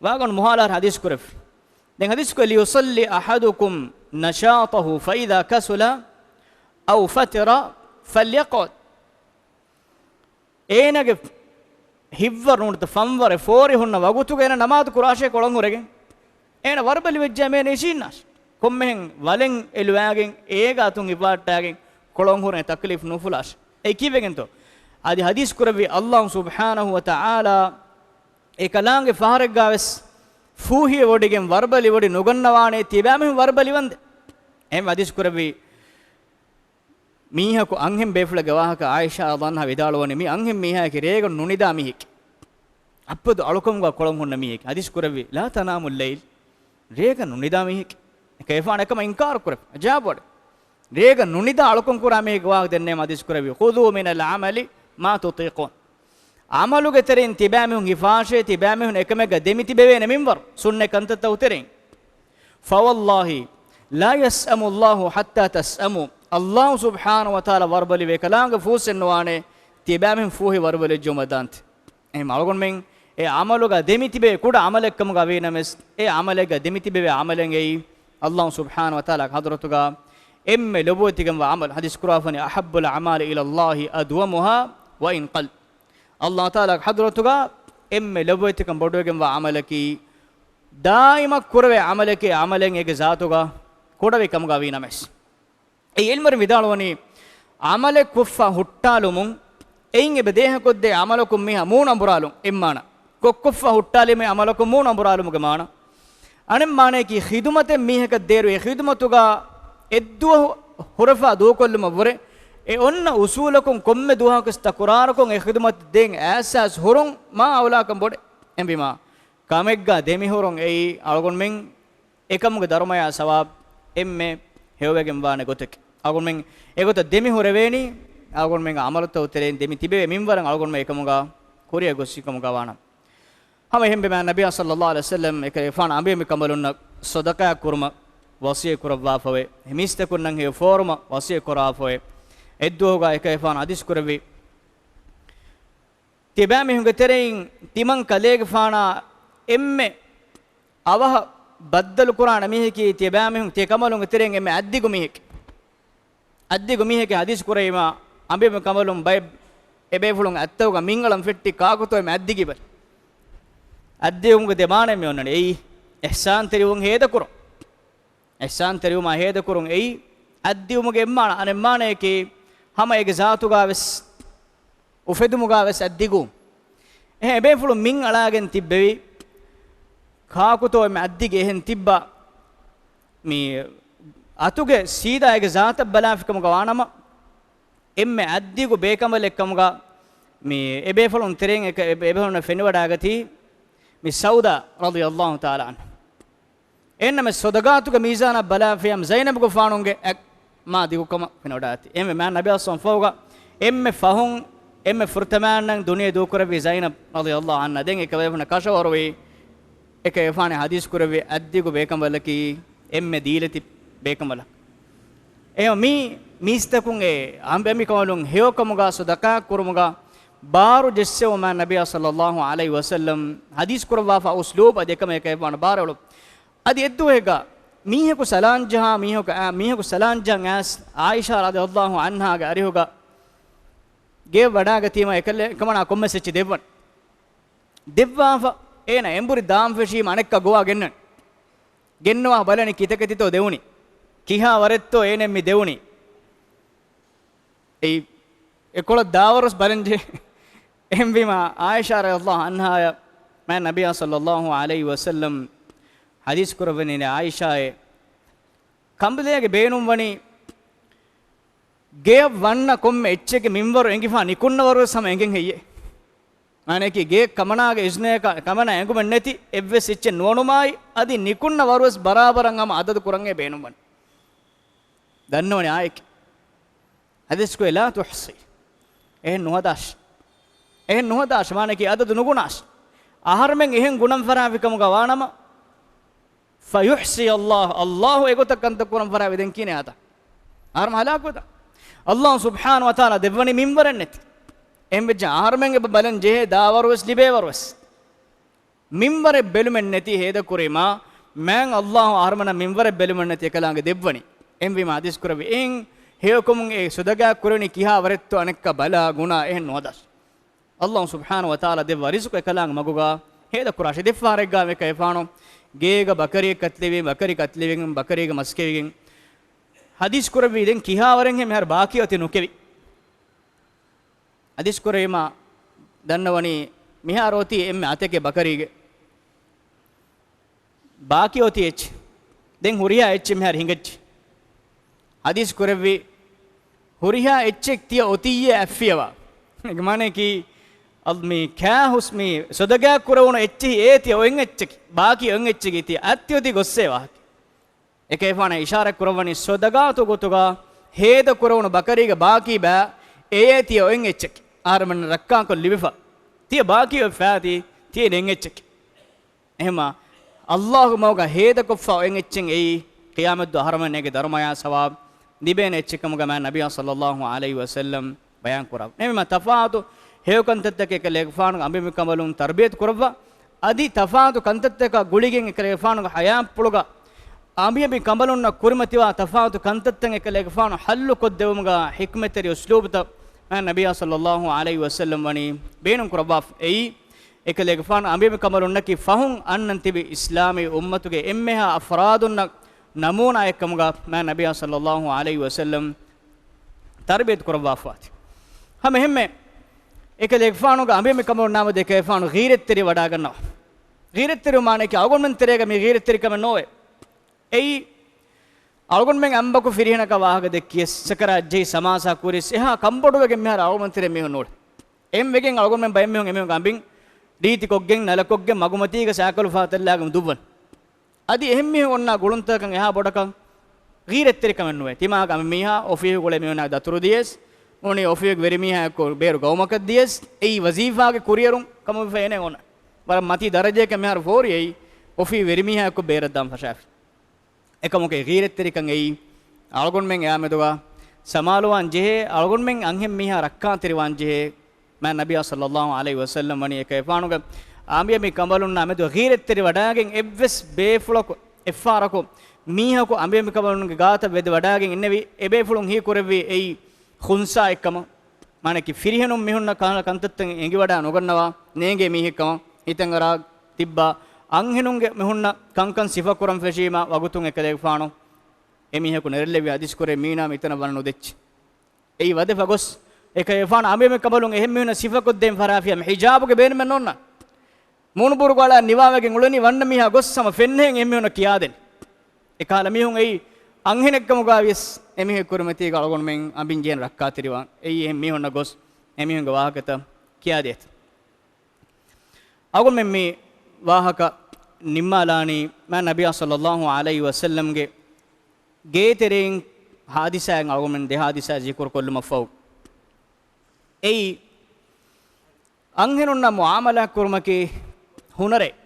ވާގަނޑު މޮހާލާށި ޙަދީޘް ކުރެފި. ދެން ޙަދީޘް ކުރޭ، ليصلح أحدكم نشاطه فإذا كسل أو فتر فليقعد. އޭނާގެ ހިތްވަރު ނޫންތަ ފަންވަރެއް ފޯރި ހުންނަ ވަގުތުގަ އޭނާ ނަމާދު ކުރާށޭ ކޮޅުން ހުރެގެން. އޭނާ ވަރުބަލި ވެއްޖާ އޭނާ އިށީންނާށޭ. ކޮންމެހެން ވަލެއް އެލުވާގެން އޭގެ އަތުން ހިފާއްޓާގެން ކޮޅުން ހުރެ ތަކްލީފް ނުފުލާށޭ. އެ ކީއްވެގެންތޯ؟ އަދި ޙަދީޘް ކުރެއްވި ﷲ ސުބްޙާނަހޫ ވަތަޢާލާ އެކަލާނގެ ފަހަރެއްގަ ވެސް ފޫހިވެވޮޑިގެން ވަރުބަލިވޮޑި ނުގަންނަވާނެ ތިބާމީހުން ވަރުބަލިވަންދެން. އެހެން ޙަދީޘް ކުރެއްވި މީހަކު އަންހެން ބޭފުޅެއްގެ ވާހަކަ ޢާއިޝާ ރަޟިޔައްލާހު ޢަންހާ ވިދާޅުވަނީ، މި އަންހެން މީހާއަކީ ރޭގަ ނުނިދާ މީހެކޭ. އައްޕަދު އަޅުކަމުގަ ކޮޅުން ހުންނަ މީހެކޭ. ޙަދީޘް ކުރެއްވި، لا تنام الليل، ރޭގަ ނުނިދާ މީހެކޭ. އެކަލޭގެފާނު އެކަމަށް އިންކާރު ކުރެފަ. ޢަޖާބުވެ. ރޭގަ ނުނިދާ އަޅުކަން ކުރާ މީހެއްގެ ވާހަކަ ދެންނެވީމަ ޙަދީޘް ކުރެއްވި، خذوا من العمل ما تطيقون. ޢަމަލުގެ ތެރެއިން ތިބާމީހުން ހިފާށޭ، ތިބާމީހުން އެކަމެއްގަ ދެމިތިބެވޭނެ މިންވަރު ސުންނަތް ކަންތައްތަކުގެ ތެރެއިން. فوالله لا يسأم الله حتى تسأموا. ﷲ ސުބްޙާނަހޫ ވަތަޢާލާ ވަރުބަލިވެ އެކަލާނގެ ފޫސެއް ނުވާނެ، ތިބާމީހުން ފޫހި ވަރުބަލިވެއްޖެއްޔާ ދާންތަ. އެހެން އަޅުގަނޑުމެން އެ ޢަމަލުގަ ދެމިތިބޭ ކުޑަ ޢަމަލެއްކަމުގަ ވީނަމަވެސް، އެ ޢަމަލެއްގަ ދެމިތިބެވޭ ޢަމަލެއް އެއީ ﷲ ސުބްޙާނަހޫ ވަތަޢާލާގެ ޙަޟްރަތުގަ އެންމެ ލޮބުވެތިގެންވާ ޢަމަލު. ޙަދީޘް ކުރާފަނި، أحب الأعمال إلى الله أدومها وإن قل. ﷲ ތަޢާލާގެ ޙަޟްރަތުގަ އެންމެ ލޮބުވެތިކަން ބޮޑުވެގެންވާ ޢަމަލަކީ، ދާއިމަށް ކުރެވޭ ޢަމަލަކީ، ޢަމަލެއް އޭގެ ޒާތުގަ ކުޑަވި ކަމުގަ ވީނަމަވެސް. އެ ޢިލްމުވެރިން ވިދާޅުވަނީ، ޢަމަލެއް ކޮށްފަ ހުއްޓާލުމުން، އެއިން އެބަ ދޭހަކޮށްދޭ ޢަމަލަކުން މީހާ މޫނު އަނބުރާލުން އެއްމާނަ. ކޮށްކޮށްފަ ހުއްޓާލީމަ ޢަމަލަކުން މޫނު އަނބުރާލުމުގެ މާނަ. އަނެއް މާނަޔަކީ، ޚިދުމަތެއް މީހަކަށް ދޭއިރު އެ ޚިދުމަތުގަ އެއްދުވަހު ހުރެފަ ދޫކޮށްލުމަށްވުރެ، އެ އޮންނަ އުޞޫލަކުން ކޮންމެ ދުވަހަކުވެސް ތަކުރާރުކޮށް އެ ޚިދުމަތު ދޭން އައިސް ހުރުން މާ އައުލާކަން ބޮޑޭ. އެހެންވީމާ، ކަމެއްގަ ދެމިހުރުން އެއީ އަޅުގަނޑުމެން އެކަމުގެ ދަރުމަޔާ ސަވާބު އެންމެ ހެޔޮވެގެންވާނެ ގޮތަކީ. އަޅުގަނޑުމެން އެގޮތަށް ދެމިހުރެވޭނީ، އަޅުގަނޑުމެންގެ ޢަމަލުތަކުގެ ތެރެއިން ދެމި ތިބެވޭ މިންވަރަށް އަޅުގަނޑުމެން އެކަމުގަ ކުރިއަށް ގޮސްފިކަމުގަ ވާނަމަ. ހަމަ އެހެންވީމާ، ނަބިއްޔާ ޞައްލައްލާހު ޢަލައިހި ވަސައްލަމް އެކަލޭގެފާނު އަނބިޔަނބި ކަނބަލުންނަށް ޞަދަޤާތް ކުރުމަށް ވަޞިއްޔަތް ކުރައްވާފަވޭ. މީސްތަކުންނަށް ހެޔޮ ފޯރުމަށް ވަޞިއްޔަތް ކުރައްވާފަވޭ. އެއްދުވަހުގަ އެކަލޭގެފާނު ޙަދީޘް ކުރެއްވި، ތިބާމީހުންގެ ތެރެއިން ތިމަން ކަލޭގެފާނާ އެންމެ އަވަހަށް ބައްދަލު ކުރާނެ މީހަކީ ތިޔަބައިމީހުން ތިޔަ ކަނބަލުންގެ ތެރެއިން އެންމެ އައްދިގު މީހެކޭ. އައްދިގު މީހެކޭ ޙަދީޘް ކުރެވީމާ، އަނބިމެ ކަނބަލުން ބައެއް އެބޭފުޅުން އަތްތަކުގަ މިންގަޅަން ފެއްޓި ކާކުތޯ އެންމެ އައްދިގީ ބަލަ. އައްދިވުމުގެ ދެ މާނައެއް މި އޮންނަނީ. އެއީ އިޙްސާންތެރިވުން ހޭދަކުރުން. އިޙްސާންތެރިވުމާ ހޭދަކުރުން އެއީ އައްދިވުމުގެ އެއްމާނަ. އަނެއްމާނަޔަކީ ހަމަ އޭގެ ޒާތުގާވެސް އުފެދުމުގާވެސް އައްދިގު. އެހެން އެބޭފުޅުން މިން އަޅާގެން ތިއްބެވި ކާކުތޯ އެންމެ އައްދިގެ އެހެން ތިއްބާ މި އަތުގެ ސީދާ އޭގެ ޒާތަށް ބަލާފިކަމުގަ ވާނަމަ، އެންމެ އައްދިގު ބޭކަނބަލެއްކަމުގަ މި އެބޭފުޅުން ތެރެއިން އެކަ-، އެ-، އެބޭފުޅުންނަށް ފެނިވަޑައިގަތީ މި ސައުދާ ރަޟިޔަﷲ ތަޢާލާ ޢަންހާ. އެހެންނަމަ ޞަދަޤާތުގެ މީޒާނަށް ބަލާފިޔަމް ޒައިނަބުގެފާނުގެ އެއް މާ ދިގުކަމަށް ފެނިވަޑައިގަތީ. އެންމެ މާތް ނަބިއްޔާ ޞައްލަﷲ ޢަލައިހި ވަސައްލަމް ފަހުގަ އެންމެ ފަހުން އެންމެ ފުރަތަމައިންނަން ދުނިޔެ ދޫކުރެއްވީ ޒައިނަބް ރަޟިޔަﷲ ޢަންހާ. ދެން އެކަލޭފާނަށް ކަށަވަރުވީ އެކަލޭފާނު ޙަދީޘް ކުރެއްވި އައްދިގު ބޭކަނބަލަކީ އެންމެ ދީލަތި ބޭކަނބަލަކަށް. އެހެން މި މީސްތަކުން އެ އަނބިމެ ކަނބަލުން ހެޔޮކަމުގަ ޞަދަޤާތް ކުރުމުގަ ބާރު ޖެއްސެވުމަށް ނަބިއްޔާ ޞައްލަﷲ ޢަލައިހި ވަސައްލަމް ޙަދީޘް ކުރައްވާފަ އުސްލޫބް އަދި އެކަމަށް އެކަލޭފާނު ބާރުއެޅު. އަދި އެއްދުވަހެއްގަ މީހަކު ސަލާން ޖަހާ، މީހަކު އާ، މީހަކު ސަލާން ޖަހަން އައިސް ޢާއިޝާ ރަޟިޔަﷲ ޢަންހާގެ އަރިހުގަ ގެޔަށް ވަޑާގަތީމަ އެކަލޭ-، އެކަމަނާ ކޮންމެސް އެއްޗެއް ދެއްވަން. ދެއްވާފަ އޭނަ އެނބުރި ދާން ފެށީމަ އަނެއްކާ ގޮވާ ގެންނަން. ގެންނަވާ ބަލަނީ ކިތަކެތިތޯ ދެވުނީ. ކިހާ ވަރެއްތޯ އޭނަ މި ދެވުނީ. އެއީ އެކޮޅަށް ދާވަރުވެސް ބަލަން ޖެހޭ. އެހެންވީމަ ޢާއިޝާ ރަޟިޔަﷲ ޢަންހާއަށް މާތް ނަބިއްޔާ ޞައްލަﷲ ޢަލައިހި ވަސައްލަމް ޙަދީޘް ކުރައްވަނީ ޢާއިޝާއޭ. ކަނބަލެއްގެ ބޭނުން ވަނީ ގެޔަށް ވަންނަ ކޮންމެ އެއްޗެއްގެ މިންވަރު އެނގިފާ ނިކުންނަ ވަރުވެސް ހަމަ އެނގެން ހެއްޔޭ. މާނައަކީ ގެއެއް ކަމަނާގެ އިޒްނަޔަކަށް ކަމަނާ އެނގުމެއް ނެތި އެއްވެސް އެއްޗެއް ނުވަނުމާއި އަދި ނިކުންނަ ވަރުވެސް ބަރާބަރަށް ހަމަ އަދަދު ކުރަން އެ ބޭނުން ވަނީ. ދަންނަވަނީ އާއެކޭ. ޙަދީޘް ކުރެއްވި ލާ ތުޙްޞީ. އެހެން ނުހަދާށި. އެހެން ނުހަދާށި، މާނައަކީ އަދަދު ނުގުނާށި. އަހަރުމެން އެހެން ގުނަން ފަށާފި ކަމުގަ ވާނަމަ، ފަޔުޙްޞީ ﷲ، ﷲ އެގޮތަށް ކަންތައް ކުރަން ފަށާފި ދެން ކިހިނެއް އާތަ؟ އަހަރުމެން ހަލާކުވެދާނެ. ﷲ ސުބްޙާނަހޫ ވަތަޢާލާ ދެއްވަނީ މިންވަރެއް ނެތި. އެހެން ވެއްޖެ އަހަރުމެން އެބަ ބަލަން ޖެހޭ ދާވަރުވެސް ލިބޭވަރުވެސް. މިންވަރެއް ބެލުމެއް ނެތި ހޭދަކުރީމާ، މާތް ﷲ އަހަރުމެންނަށް މިންވަރެއް ބެލުމެއް ނެތި އެކަލާނގެ ދެއްވަނީ. އެހެންވީމާ ޙަދީޘް ކުރެއްވި އެހެން ހެޔޮކަމުން އެ ޞަދަޤާތް ކުރަނީ ކިހާ ވަރެއްތޯ އަނެއްކާ ބަލާ ގުނާ އެހެން ނުހަދާށި. ﷲ ސުބްޙާނަހޫ ވަތަޢާލާ ދެއްވާ ރިޒުޤު އެކަލާނގެ މަގުގަ ހޭދަކުރާށި. ދެއްފަހަރެއްގަ އެކަލޭފާނު ގޭގަ ބަކަރިއެއް ކަތިލެވި، ބަކަރި ކަތިލެވިގެން، ބަކަރީގެ މަސް ކެވިގެން ޙަދީޘް ކުރެއްވީ ދެން ކިހާވަރެއްހޭ މިހާރު ބާކީ އޮތީ ނުކެވި. ޙަދީޘް ކުރެވީމާ ދަންނަވަނީ މިހާރު އޮތީ އެންމެ އަތެކޭ ބަކަރީގެ. ބާކީ އޮތީ އެއްޗެއް. ދެން ހުރިހާ އެއްޗެއް މިހާރު ހިނގައްޖެ. ޙަދީޘް ކުރެއްވި ހުރިހާ އެއްޗެއް ތިޔަ އޮތިއްޔޭ އަތްފިޔަވާ. އޭގެ މާނައަކީ އަލް-، މި ކާ ހުސް މި ޞަދަޤާތް ކުރެވުނު އެއްޗެހި އޭ ތިޔަ އޮތް އެއްޗަކީ. ބާކީ އޮތް އެއްޗަކީ ތިޔަ އަތްތި އޮތީ ގޮއްސޭ ވާހަކަ. އެކަލޭފާނަށް އިޝާރަތް ކުރައްވަނީ ޞަދަޤާތު ގޮތުގަ ހޭދަ ކުރެވުނު ބަކަރީގެ ބާކީ ބައި އެޔޭ ތިޔަ އޮތް އެއްޗަކީ. އަހަރެމެންނަށް ރައްކާތްކޮށް ލިބިފަ. ތިޔަ ބާކީ އޮތް ފައިތީ ތިޔަ އޮތް އެއްޗަކީ. އެހެންމާ ﷲ ގެ މަގުގަ ހޭދަކޮށްފަ އޮތް އެއްޗެއް އެއީ ޤިޔާމަތްދުވަހު އަހަރެމެންނަށް އޭގެ ދަރުމަޔާ ސަވާބު ލިބޭނެ އެއްޗެއް ކަމުގަ މާތް ނަބިއްޔާ ޞައްލަﷲ ޢަލައިހި ވަސައްލަމް ބަޔާން ކުރައްވާ. އެހެންވީމާ ތަފާތު ހެޔޮ ކަންތައްތަކެއް އެކަލޭގެފާނުގެ އަނބިމެ ކަނބަލުން ތަރުބިޔަތު ކުރައްވާ. އަދި ތަފާތު ކަންތައްތަކާ ގުޅިގެން އެކަލޭގެފާނުގެ ޙަޔާތްޕުޅުގަ އަނބިމެ ކަނބަލުންނަށް ކުރިމަތިވާ ތަފާތު ކަންތައްތައް އެކަލޭގެފާނު ޙައްލު ކޮށްދެވުމުގަ ޙިކްމަތްތެރި އުސްލޫބުތައް މާތް ނަބިއްޔާ ޞައްލަﷲ ޢަލައިހި ވަސައްލަމް ވަނީ ބޭނުން ކުރައްވާފަ. އެއީ، އެކަލޭގެފާނު އަނބިމެ ކަނބަލުންނަކީ ފަހުން އަންނަން ތިބި އިސްލާމީ އުއްމަތުގެ އެންމެހާ އަފްރާދުންނަށް ނަމޫނާއެއްކަމުގަ މާތް ނަބިއްޔާ ޞައްލަﷲ ޢަލައިހި ވަސައްލަމް ތަރުބިޔަތު ކުރައްވާފަ އޮތީ. ހަމަ އެހެންމެ އެކަލޭގެފާނުގެ އަނބިމެ ކަނބަލުންނާމެދު އެކަލޭގެފާނު ޣީރަތްތެރި ވަޑާގަންނަވާ. ޣީރަތްތެރިވުން މާނައަކީ އަޅުގަނޑުމެން ތެރޭގަ މި ޣީރަތްތެރިކަމެއް ނޯވޭ. އެއީ، އަޅުގަނޑުމެން އަނބަކު ފިރިހެނަކަށް ވާހަކަ ދެއްކިޔަސް، ސަކަރާތް ޖެހި ސަމާސާ ކުރިޔަސް، އެހާ ކަންބޮޑުވެގެން މިހާރު އަޅުގަނޑުމެން ތެރޭ މީހުން ނޫޅޭ. އެހެން ވެގެން އަޅުގަނޑުމެން ބައެއް މީހުން އެމީހުން އަނބިން ރީތިކޮށްގެން، ނަލަކޮށްގެން، މަގުމަތީގަ ސައިކަލު ފަހަތަށްލާގެން ދުއްވަން. އަދި އެހެން މީހުން އޮންނާ ގުޅުންތަކަކަށް އެހާ ބޮޑަކަށް ޣީރަތްތެރިކަމެއް ނުވޭ. ތިމާގެ އަނބިމީހާ އޮފީހުގަ އުޅޭ މީހުންނާ ދަތުރު ދިޔަސް، ނޫނީ އޮފީހުގެ ވެރިމީހާއެއްކޮށް ބޭރު ގައުމަކަށް ދިޔަސް، އެއީ ވަޒީފާގެ ކުރިއެރުން ކަމަށް ވެފަ އޭނަ އޮންނަ. ވަރަށް މަތީ ދަރަޖައަކަށް މިހާރު ފޯރި އެއީ އޮފީހު ވެރިމީހާއެއްކޮށް ބޭރަށްދާން ފަށާފި. އެކަމަކު އެ ޣީރަތްތެރިކަން އެއީ އަޅުގަނޑުމެން އެއާމެދުގަ ސަމާލުވާން ޖެހޭ، އަޅުގަނޑުމެން އަންހެން މީހާ ރައްކާތެރިވާން ޖެހޭ. މާތް ނަބިއްޔާ ޞައްލަﷲ ޢަލައިހި ވަސައްލަމް ވަނީ އެކަލޭގެފާނުގެ އަނބިޔަމި ކަނބަލުންނާ މެދު ޣީރަތްތެރި ވަޑާގެން އެއްވެސް ބޭފުޅަކު، އެއްފަހަރަކު މީހަކު އަނބިޔަމި ކަނބަލުންގެ ގާތަށް ވެދެ ވަޑާގެން އިންނެވި، އެބޭފުޅުން ހީކުރެއްވި އެއީ ޚުންސާއެއްކަމަށް. މާނައަކީ ފިރިހެނުން މިހުންނަ ކަން-، ކަންތައްތައް އެނގިވަޑާ ނުގަންނަވާ، ނޭނގޭ މީހެއްކަމަށް ހިތަށް އަރާ ތިއްބާ، އަންހެނުންގެ މިހުންނަ ކަންކަން ސިފަކުރަން ފެށީމާ ވަގުތުން އެކަލޭގެފާނު އެމީހަކު ނެރެއްލެވި ޙަދީޘް ކުރޭ މީނާ މިތަނަށް ވަނަ ނުދެއްޗި. އެއީ ވަދެފަ ގޮސް، އެކަލޭގެފާނު އަނބިޔަމި ކަނބަލުން އެހެން މީހުންނަށް ސިފަކޮށްދޭން ފަރާފިޔާ ހިޖާބުގެ ބޭނުމެއް ނޯންނާ. މޫނުބުރުގަ އަޅާ ނިވާވެގެން އުޅެނީ ވަންނަ މީހާ ގޮސް ހަމަ ފެންނަހެން އެމީހުންނަށް ކިޔާދޭނެ. އެކަހަލަ މީހުން އެއީ އަންހެނެއްކަމުގައިވިޔަސް އެމީހެއް ކުރިމަތީގަ އަޅުގަނޑުމެން އަނބިން ޖެހޭނެ ރައްކާތެރިވާން. އެއީ އެހެން މީހުންނަށް ގޮސް އެމީހުންގެ ވާހަކަތައް ކިޔާދޭތަ. އަޅުގަނޑުމެން މި ވާހަކަ ނިންމާލާނީ މާ ނަބިޔާ ޞައްލައްލާހު ޢަލައިހި ވަސައްލަމްގެ ގޭތެރެއިން ހާދިސާއެއް އަޅުގަނޑުމެން ދެ ހާދިސާ ޒިކުރު ކޮށްލުމަށްފަހު. އެއީ އަންހެނުންނާ މުޢާމަލާތް ކުރުމަކީ ހުނަރެއް.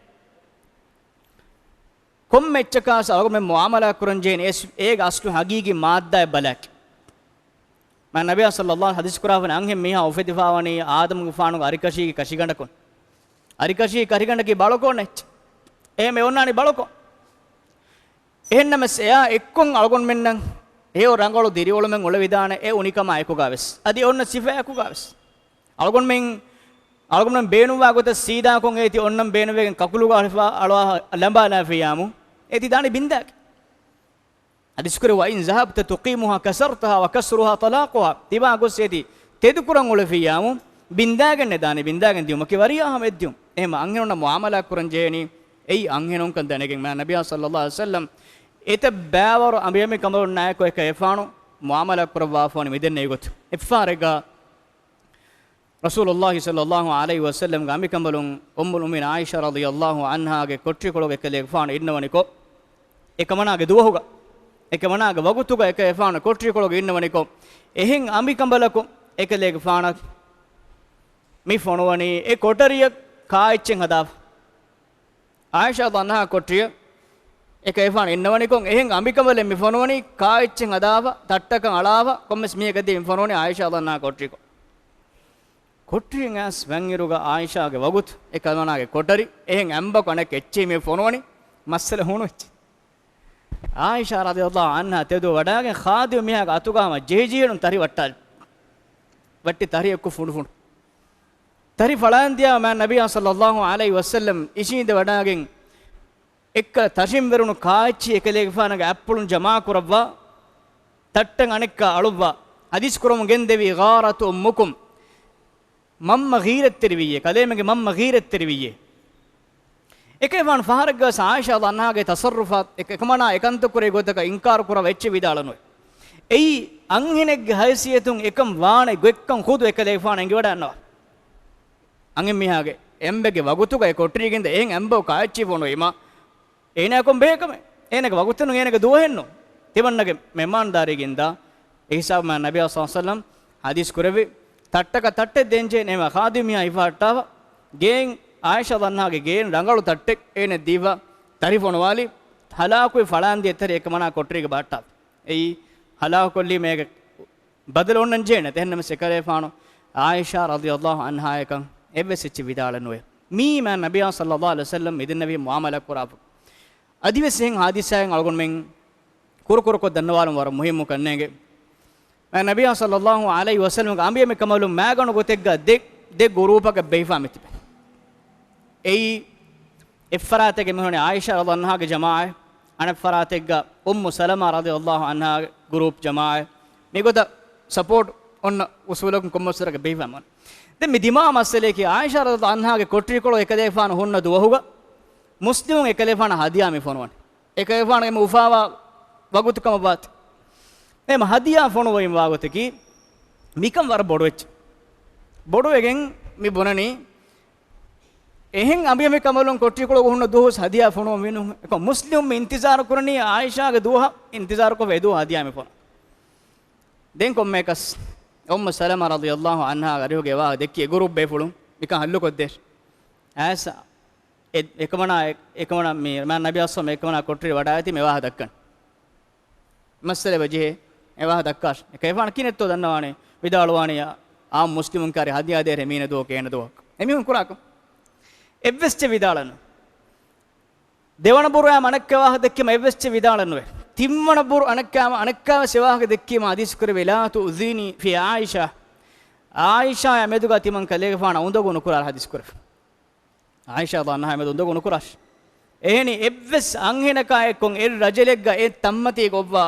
ކޮންމެ އެއްޗަކާސް އަޅުގަނޑުމެން މުޢާމަލާތް ކުރަން ޖެހޭނެ އޭގެ އަސްލު ހަގީގީ މާއްދާއެއް ބަލާކި. މާ ނަބިޔާ ޞައްލައްލާހު ޙަދީޘް ކުރާފަނެ އަންހެން މީހާ އުފެދިފާވަނީ އާދަމުގެފާނުގެ އަރިކަށީގެ ކަށިގަނޑަކުން. އަރިކަށީގެ ކަށިގަނޑަކީ ބަޅުކޮށް އެއްޗެއް. އެހެން އެ އޮންނާނީ ބަޅުކޮށް. އެހެންނަމަސް އެއާ އެއްކޮށް އަޅުގަނޑުމެންނަށް ހެޔޮ ރަނގަޅު ދިރިއުޅުމެއް އުޅެވިދާނެ އެ އުނިކަމާ އެކުގަވެސް. އަދި އޮންނަ ސިފައާ އެކުގަވެސް. އަޅުގަނޑުމެން، އަޅުގަނޑުމެން ބޭނުންވާ ގޮތަށް ސީދާކޮށް އޭތި އޮންނަން ބޭނުންވެގެން ކަކުލުގަ އަޅާ ލަނބާލާފިޔާމު އޭތި ދާނީ ބިންދާގެ. ޙަދީޘް ކުރެއްވި، "وإن ذهبت تقيمها كسرتها وكسرها طلاقها." ތިބާ ގޮސް އޭތި ތެދުކުރަން އުޅެފިއްޔާމު، ބިންދާގެންނެ ދާނީ، ބިންދާގެން ދިޔުމަކީ ވަރިޔާ ހަމަ އެއްދިޔުން. އެހެމަ އަންހެނުންނަށް މުޢާމަލާތް ކުރަން ޖެހޭނީ އެއީ އަންހެނުންކަން ދެނެގެން. މާ ނަބިޔާ ޞައްލައްލާހު ޢަލައިހި ވަސައްލަމް އެތައް ބައިވަރު އަނބިޔަމި ކަނބަލުންނާއެކު އެކަލޭގެފާނު މުޢާމަލާތް ކުރައްވާފަވަނީ މިދެންނެވި ގޮތުން. އެއްފަހަރެއްގަ ރަސޫލުﷲ ޞައްލައްލާހު ޢަލައިހި ވަސައްލަމްގެ އަނބިކަނބަލުން އުއްމުލް މުއުމިނީން ޢާއިޝާ ރަޟިޔަﷲ ޢަންހާގެ ކޮޓަރިކޮޅުގަ އެކަލޭގެފާނު އިންނަވަނިކޮށް، އެކަމަނާގެ ދުވަހުގަ، އެކަމަނާގެ ވަގުތުގަ އެކަލޭގެފާނު ކޮޓަރިކޮޅުގަ އިންނަވަނިކޮށް، އެހެން އަނބިކަނބަލަކު އެކަލޭގެފާނަށް މި ފޮނުވަނީ އެ ކޮޓަރިއަށް ކާއެއްޗެއް ހަދާފަ. ޢާއިޝާ ރަޟިޔަﷲ ޢަންހާ ކޮޓަރިއަށް އެކަލޭގެފާނު އިންނަވަނިކޮށް، އެހެން އަނބިކަނބަލެއް މި ފޮނުވަނީ ކާއެއްޗެއް ހަދާފަ، ތައްޓަކަށް އަޅާފަ، ކޮންމެސް މީހަކަށް ދިޔަ މި ފޮނުވަނީ ޢާއިޝާ ރަޟިޔަﷲ ޢަންހާ ކޮޓަރިކޮށް. ކޮޓަރިއަށް އައިސް ވަންއިރުގަ ޢާއިޝާގެ ވަގުތު އެކަލޭގެފާނާގެ ކޮޓަރި، އެހެން އަނބަކު އަނެއްކާ އެއްޗެހި މި ފޮނުވަނީ، މައްސަލަ ހޫނުވެއްޖެ. ޢާއިޝާ ރަޟިޔަﷲ ޢަންހާ ތެދު ވަޑާގެން ޚާދިމު މީހާގެ އަތުގަ ހަމަ ޖެހިޖެހި ތަރި ވައްޓާލި، ވައްޓި ތަރިއަކު ފުނޑުފުނޑު. ތަރި ފަޅާން ދިޔަ މާ ނަބިޔާ ޞައްލައްލާހު ޢަލައިހި ވަސައްލަމް އިށީނދެ ވަޑާގެން އެއްކަލަ ތަށިން ވެރުނު ކާއެއްޗި އެކަލޭގެފާނުގެ އަތްޕުޅުން ޖަމާކުރައްވާ، ތައްޓަން އަނެއްކާ އަޅުއްވާ، ޙަދީޘް ކުރަމުން ގެންދެވީ، "غارت أمكم." މަންމަ ޣީރަތްތެރިވިއްޔޭ، ކަލޭމެންގެ މަންމަ ޣީރަތްތެރިވިއްޔޭ. އެކަލޭގެފާނު ފަހަރެއްގަސް ޢާއިޝާ ރަޟިޔަﷲ ޢަންހާގެ ތަޞައްރުފާތު އެކަ-، އެކަމަނާ އެކަންތައް ކުރޭ ގޮތަކަށް އިންކާރު ކުރައްވާ އެއްޗެއް ވިދާޅުނުވޭ. އެއީ އަންހެނެއްގެ ހައިސިއްޔަތުން އެކަން ވާނެ ގޮތްކަން ޚުދު އެކަލޭގެފާނު އެނގިވަޑައިގަންނަވާ. އަންހެން މީހާގެ އެނބެގެ ވަގުތުގަ އެ ކޮޓަރީގަ އިންދެ އެހެން އެނބަކު ކާއެއްޗި ފޮނުވީމަ، އޭނާ ކޮން ބެހޭ ކަމެއް؟ އޭނާގެ ވަގުތެއްނު، އޭނާގެ ދުވަހެއްނު. ތިމަންނަގެ މެހްމާންދާރީގަ އިންދާ. އެ ހިސާބު މާ ނަބިޔާ ޞައްލައްލާހު ޢަލައިހި ވަސައްލަމް ޙަދީޘް ކުރެއްވި، ތައްޓަކަށް ތައްޓެއް ދޭންޖެހޭނެ އެހެންވީމަ ޚާދިމު މީހާ ހިފަހައްޓާފަ، ގެއިން ޢާއިޝާ ރަޟިޔަﷲ ޢަންހާގެ ގެއިން ރަނގަޅު ތައްޓެއް އޭނަ ދީފަ، ތަރި ފޮނުވާލި، ހަލާކުވި ފަޅާން ދިޔަ ތަރި އެކަމަނާ ކޮޓަރީގަ ބަހައްޓާފަ. އެއީ ހަލާކުކޮށްލީމަ އޭގެ ބަދަލު އޮންނަން ޖެހޭނެ. އެހެންނަމަސް އެކަލޭގެފާނު ޢާއިޝާ ރަޟިޔަﷲ ޢަންހާއަކަށް އެއްވެސް އެއްޗެއް ވިދާޅެއް ނުވޭ. މީ މާ ނަބިޔާ ޞައްލައްލާހު ޢަލައިހި ވަސައްލަމް މިދެންނެވި މުޢާމަލާތް ކުރާފަ. އަދިވެސް އެހެން ޙާދިސާއެއް އަޅުގަނޑުމެން ކުރުކުރުކޮށް ދަންނަވާލުން ވަރަށް މުހިއްމު ކަންނޭނގެ. މާ ނަބިޔާ ޞައްލައްލާހު ޢަލައިހި ވަސައްލަމްގެ އަނބިޔަމި ކަނބަލުން މާގަނޑު ގޮތެއްގަ ދެ، ދެ ގުރޫޕަކަށް ބެހިފާ މިތިބެ. އެއީ އެއްފަރާތެއްގަ މިހުންނެވި ޢާއިޝާ ރަޟިޔަﷲ ޢަންހާގެ ޖަމާޢަތް، އަނެއްފަރާތެއްގަ އުއްމު ސަލަމާ ރަޟިޔަﷲ ޢަންހާގެ ގުރޫޕް ޖަމާޢަތް. މިގޮތަށް ސަޕޯޓް އޮންނަ އުސޫލަކުން ކޮންމެސް ވަރަކަށް ބެހިފާ މި އޮންނަނީ. ދެން މި ދިމާވާ މައްސަލަޔަކީ ޢާއިޝާ ރަޟިޔަﷲ ޢަންހާގެ ކޮޓަރިކޮޅު އެކަލޭގެފާނު ހުންނަ ދުވަހުގަ މުސްލިމުން އެކަލޭގެފާނަށް ހަދިޔާ މި ފޮނުވަނީ. އެކަލޭގެފާނުގެ މި އުފާވާ ވަގުތު ކަމަށް ވާތީ. އެހެން ހަދިޔާ ފޮނުވައި ވާ ގޮތަކީ މިކަން ވަރަށް ބޮޑު އެއްޗެއް. ބޮޑުވެގެން މި ބުނަނީ އެހެން އަނބިޔަމި ކަނބަލުން ކޮޓަރިކޮޅުގަ ހުންނަ ދުވަހު ހަދިޔާ ފޮނުވަން ވީނު. އެކަމަކު މުސްލިމުން މި އިންތިޒާރު ކުރަނީ ޢާއިޝާގެ ދުވަހަށް އިންތިޒާރުކޮށް އެ ދުވަހު ހަދިޔާ މި ފޮނުވަން. ދެން ކޮންމެއަކަސް އުއްމު ސަލަމާ ރަޟިޔަﷲ ޢަންހާގެ އަރިހުގެ އެވާހަކަ ދެއްކި އެ ގުރޫޕް ބޭފުޅުން މިކަން ހައްލުކޮށްދޭށޭ. އައިސް އެ، އެކަމަނާ، އެ، އެކަމަނާ މި، މާ ނަބިޔާ ޞައްލައްލާހު ޢަލައިހި ވަސައްލަމް އެކަމަނާ ކޮޓަރި ވަޑާއެތި މި އެވާހަކަ ދައްކަނީ. މައްސަލަ ވެޖެހޭ އެވާހަކަ ދައްކާށޭ. އެކަލޭގެފާނު ކިހިނެއްތޯ ދަންނަވާނެ، ވިދާޅުވާނީ އާ، އާއްމު މުސްލިމުން ކާރި ހަދިޔާ ދޭށޭ މީނަ ދުވަހަކު އޭނަ ދުވަހަކު. އެމީހުން ކުރާކަން. އެއްވެސް ޗެއް ވިދާޅަނު. ދެވަނަ ބުރުއާ އަނެއްކާ ވާހަކަ ދެއްކީމަ އެއްވެސް ޗެއް ވިދާޅަނުވެ. ތިންވަނަ ބުރު އަނެއްކާ، އަނެއްކާވެސް އެ ވާހަކަ ދެއްކީމަ ޙަދީޘް ކުރެވި، "لا تؤذيني في عائشة." ޢާއިޝާއާ މެދުގަ ތިމަން ކަލޭގެފާނަށް އުނދަގޫ ނުކުރާ ޙަދީޘް ކުރެވި. ޢާއިޝާ ރަޟިޔަﷲ ޢަންހާ މެދު އުނދަގޫ ނުކުރާށި. އެހެނީ އެއްވެސް އަންހެނަކާ އެއްކޮށް އެއް ރަޖަލެއްގަ އެއް ތަންމަތީގަ އޮއްވާ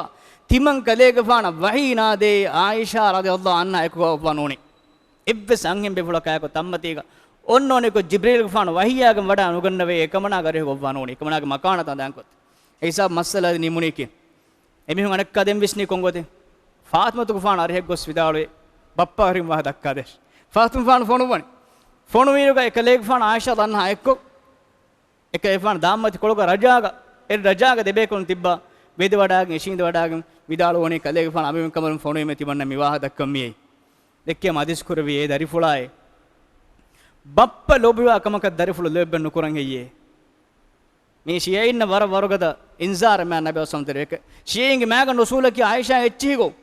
ތިމަން ކަލޭގެފާނަށް ވަޙީ ނާދޭ ޢާއިޝާ ރަޟިޔަﷲ ޢަންހާ އެކުގަ އޮއްވާ ނޫނީ. އެއްވެސް އަންހެން ބޭފުޅަކާއެކު ތަންމަތީގަ އޮންނޯނެކޮށް ޖިބްރީލްގެފާނު ވަޙީއާގެން ވަޑާ ނުގަންނަވޭ، އެކަމަނާގެ އަރިހަކު އޮއްވާ ނޫނީ، އެކަމަނާގެ މަކާނަށް އަނދާންކޮށް. އެ ހިސާބު މައްސަލަ އަދި ނިމުނީކީ. އެމީހުން އަނެއްކާ ދެން ވިސްނީ ކޮންގޮތެއް؟ ފާޠިމަތުގެފާނު އަރިހަށް ގޮސް ވިދާޅުވޭ، ބައްޕަ އަރިހުން ވާހަކަ ދައްކާދޭށޭ. ފާޠިމަތުގެފާނު ފޮނުއްވަނީ. ފޮނުވިއިރުގަ އެކަލޭގެފާނު ޢާއިޝާ ރަޟިޔަﷲ ޢަންހާ އެއްކޮށް، އެކަލޭގެފާނު ދާންމަތި ކޮޅުގަ ރަޖާގަ، އެ ރަޖާގަ ދެބޭކަލުން ތިއްބާ، ވެދެވަޑާގެން، އިށީނދެވަޑާގެން ވިދާޅުވަނީ ކަލޭގެފާނު އަނބިމެން ކަނބަލުން ފޮނުވީމޭ ތިމަންނަ މި ވާހަކަ ދައްކަން މިއައީ. ދެއްކީމަ ޙަދީޘް ކުރެވި އޭ ދަރިފުޅާއޭ، ބައްޕަ ލޯބިވާ ކަމަކަށް ދަރިފުޅު ލޯބިވެ ނުކުރަން ހެއްޔޭ؟ މީ ޝިޔަޢީންނަށް ވަރަށް ވަރުގަދަ އިންޒާރެއް މާތް ނަބީ ޞައްލަﷲު ޢަލައިހި ވަސައްލަމަ ދެއްވި. ޝިޔަޢީންގެ މާގަނޑު އުޞޫލަކީ ޢާއިޝާ އެއްޗިހި ގޮތް.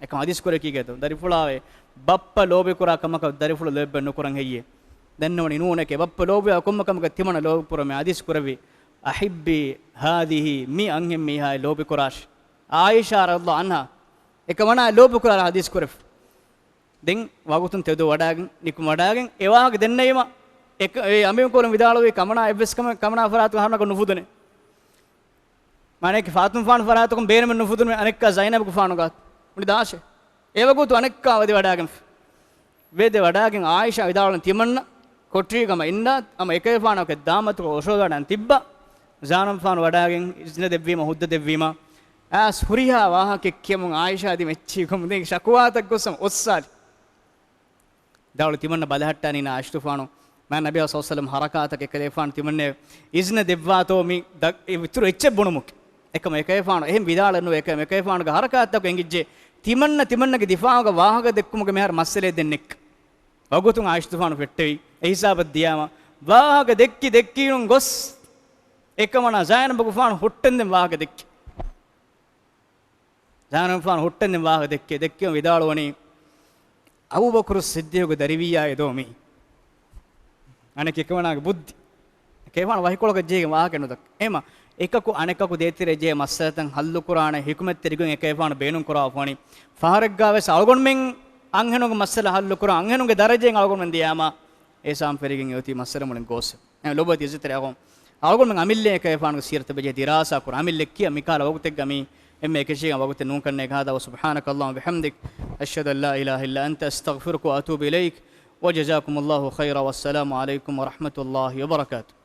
އެކަމަ ޙަދީޘް ކުރެވި ކީކޭތޯ؟ ދަރިފުޅާއޭ، ބައްޕަ ލޯބިކުރާ ކަމަކަށް ދަރިފުޅު ލޯބިވެ ނުކުރަން ހެއްޔޭ؟ ދެންނެވުނީ ނޫނެކޭ. ބައްޕަ ލޯބިވާ ކޮންމެ ކަމަކަށް ތިމަންނަ ލޯބިކުރަމޭ. ޙަދީޘް ކުރެވި، "أحبي هذه"، މި އަންހެން މީހާއަށް ލޯބިކުރާށި. ޢާއިޝާ ރަޟިޔަﷲ ޢަންހާ އެކަމަނާއަށް ލޯބިކުރާ ޙަދީޘް ކުރެވި. ދެން ވަގުތުން ތެދުވަޑާގެން، ނިކުމެވަޑާގެން، އެ ވާހަކަ ދެންނެވީމަ، އެ، އެ އަނބިމެންކޮޅުން ވިދާޅުވީ ކަމަނާ އެއްވެސް ކަމެއް، ކަމަނާ ފަރާތުގަ ހަރުނަކަށް ނުފުދުނޭ. މާނައަކީ ފާޠިމަތުގެފާނު ފަރާތަކުން ބޭނުމެއް ނުފުދުނު އަނެއްކާ ޒައިނަބުގެފާނުގަ މުޅި ދާށޭ. އެވަގުތު އަނެއްކާ ވެދެވަޑާގެންފި. ވެދެވަޑާގެން ޢާއިޝާ ވިދާޅުވަނީ ތިމަންނަ ކޮޓަރީގަމަ އިންނާ، ހަމަ އެކަލޭގެފާނުގެ ދާންމަތިކޮޅު އޮށޯވަޑައިގެން ތިއްބާ، ޒައިނަބުގެފާނު ވަޑާގެން އިޒްނަ ދެއްވީމަ، އައިސް ހުރިހާ ވާހަކައެއް ކިޔަމުން ޢާއިޝާ ދިމައްޗި ކޮމުދޭ ޝަކުވާތައް ގޮސް ހަމަ އޮއްސާލި. ދާޅު ތިމަންނަ ބަލަހައްޓާނީ ޢާއިޝާގެފާނު މާތް ނަބީ ޞައްލަﷲު ޢަލައިހި ވަސައްލަމަ ޙަރަކާތަކަށް އެކަލޭގެފާނު ތިމަންނަ އިޒްނަ ދެއްވާތޯ މި ދަ-، އިތުރު އެއްޗެއް ބުނުމުގެ. އެކަމަ އެކަލޭގެފާނު އެހެން ވިދާޅެއް ނުވޭ. އެކަމަ އެކަލޭގެފާނުގެ ޙަރަކާތްތަކުން އެނގިއްޖެ ތިމަންނަ ތިމަންނަގެ ދިފާޢުގަ ވާހަކަ ދެއްކުމުގެ މިހާރު މައްސަލައެއް ދެން ނެތްކަން. ވަގުތުން ޢާއިޝާގެފާނު ފެއްޓެވި. އެ ހިސާބަށް ދިޔާމަ، ވާހަކަ ދެއްކި ދެއްކީނުން ގޮސް، އެކަމަނާ ޒައިނަބުގެފާނު ހުއްޓެންދެން ވާހަކަ ދެއްކި. ޒައިނަބުގެފާނު ހުއްޓެންދެން ވާހަކަ ދެއްކި، ދެއްކި ވިދާޅުވަނީ، އަބޫބަކުރު ޞިއްދީޤުގެ ދަރިވިއްޔާ އެދޯ މީ. އަނެއް އެކަމަނާގެ ބުއްދި. އެކަލޭގެފާނު ވަކިކޮޅަކަށް ޖެހިގެން ވާހަކަ ނުދައްކާ. އެހެމަ އެކަކު އަނެކަކު ދޭތެރޭ ޖެހޭ މައްސަލަތައް ހައްލުކުރާނެ ޙިކުމަތްތެރި ގޮތް އެކަލޭގެފާނު ބޭނުން ކުރައްވާފަ ވަނީ. ފަހަރެއްގަ ވެސް އަޅުގަނޑުމެން އަންހެނުންގެ މައްސަލަ ހައްލުކުރާ، އަންހެނުންގެ ދަރަޖައެއް އަޅުގަނޑުމެން ދިޔާމަ، އެ ހިސާބުން ފެށިގެން އޮތީ މައްސަލަ މުޅިން ގޯސް. އެ ލޮބުވެތި އިއްޒަތްތެރި އަޚުން، އަޅުގަނޑުމެން އަމިއްލަ އެކަލޭގެފާނުގެ ސީރަތުގެ ދިރާސާ ކުރަން. އަމިއްލަ ކިޔަން މިކަހަލަ ވަގުތެއްގަ މީ އެންމެ އެކަށީގެން ވަގުތެއް ނޫން ކަންނޭނގެ. هذا وسبحانك اللهم وبحمدك، أشهد أن لا إله إلا أنت، أستغفرك وأتوب إليك، وجزاكم الله خيرا، والسلام عليكم ورحمة الله وبركاته.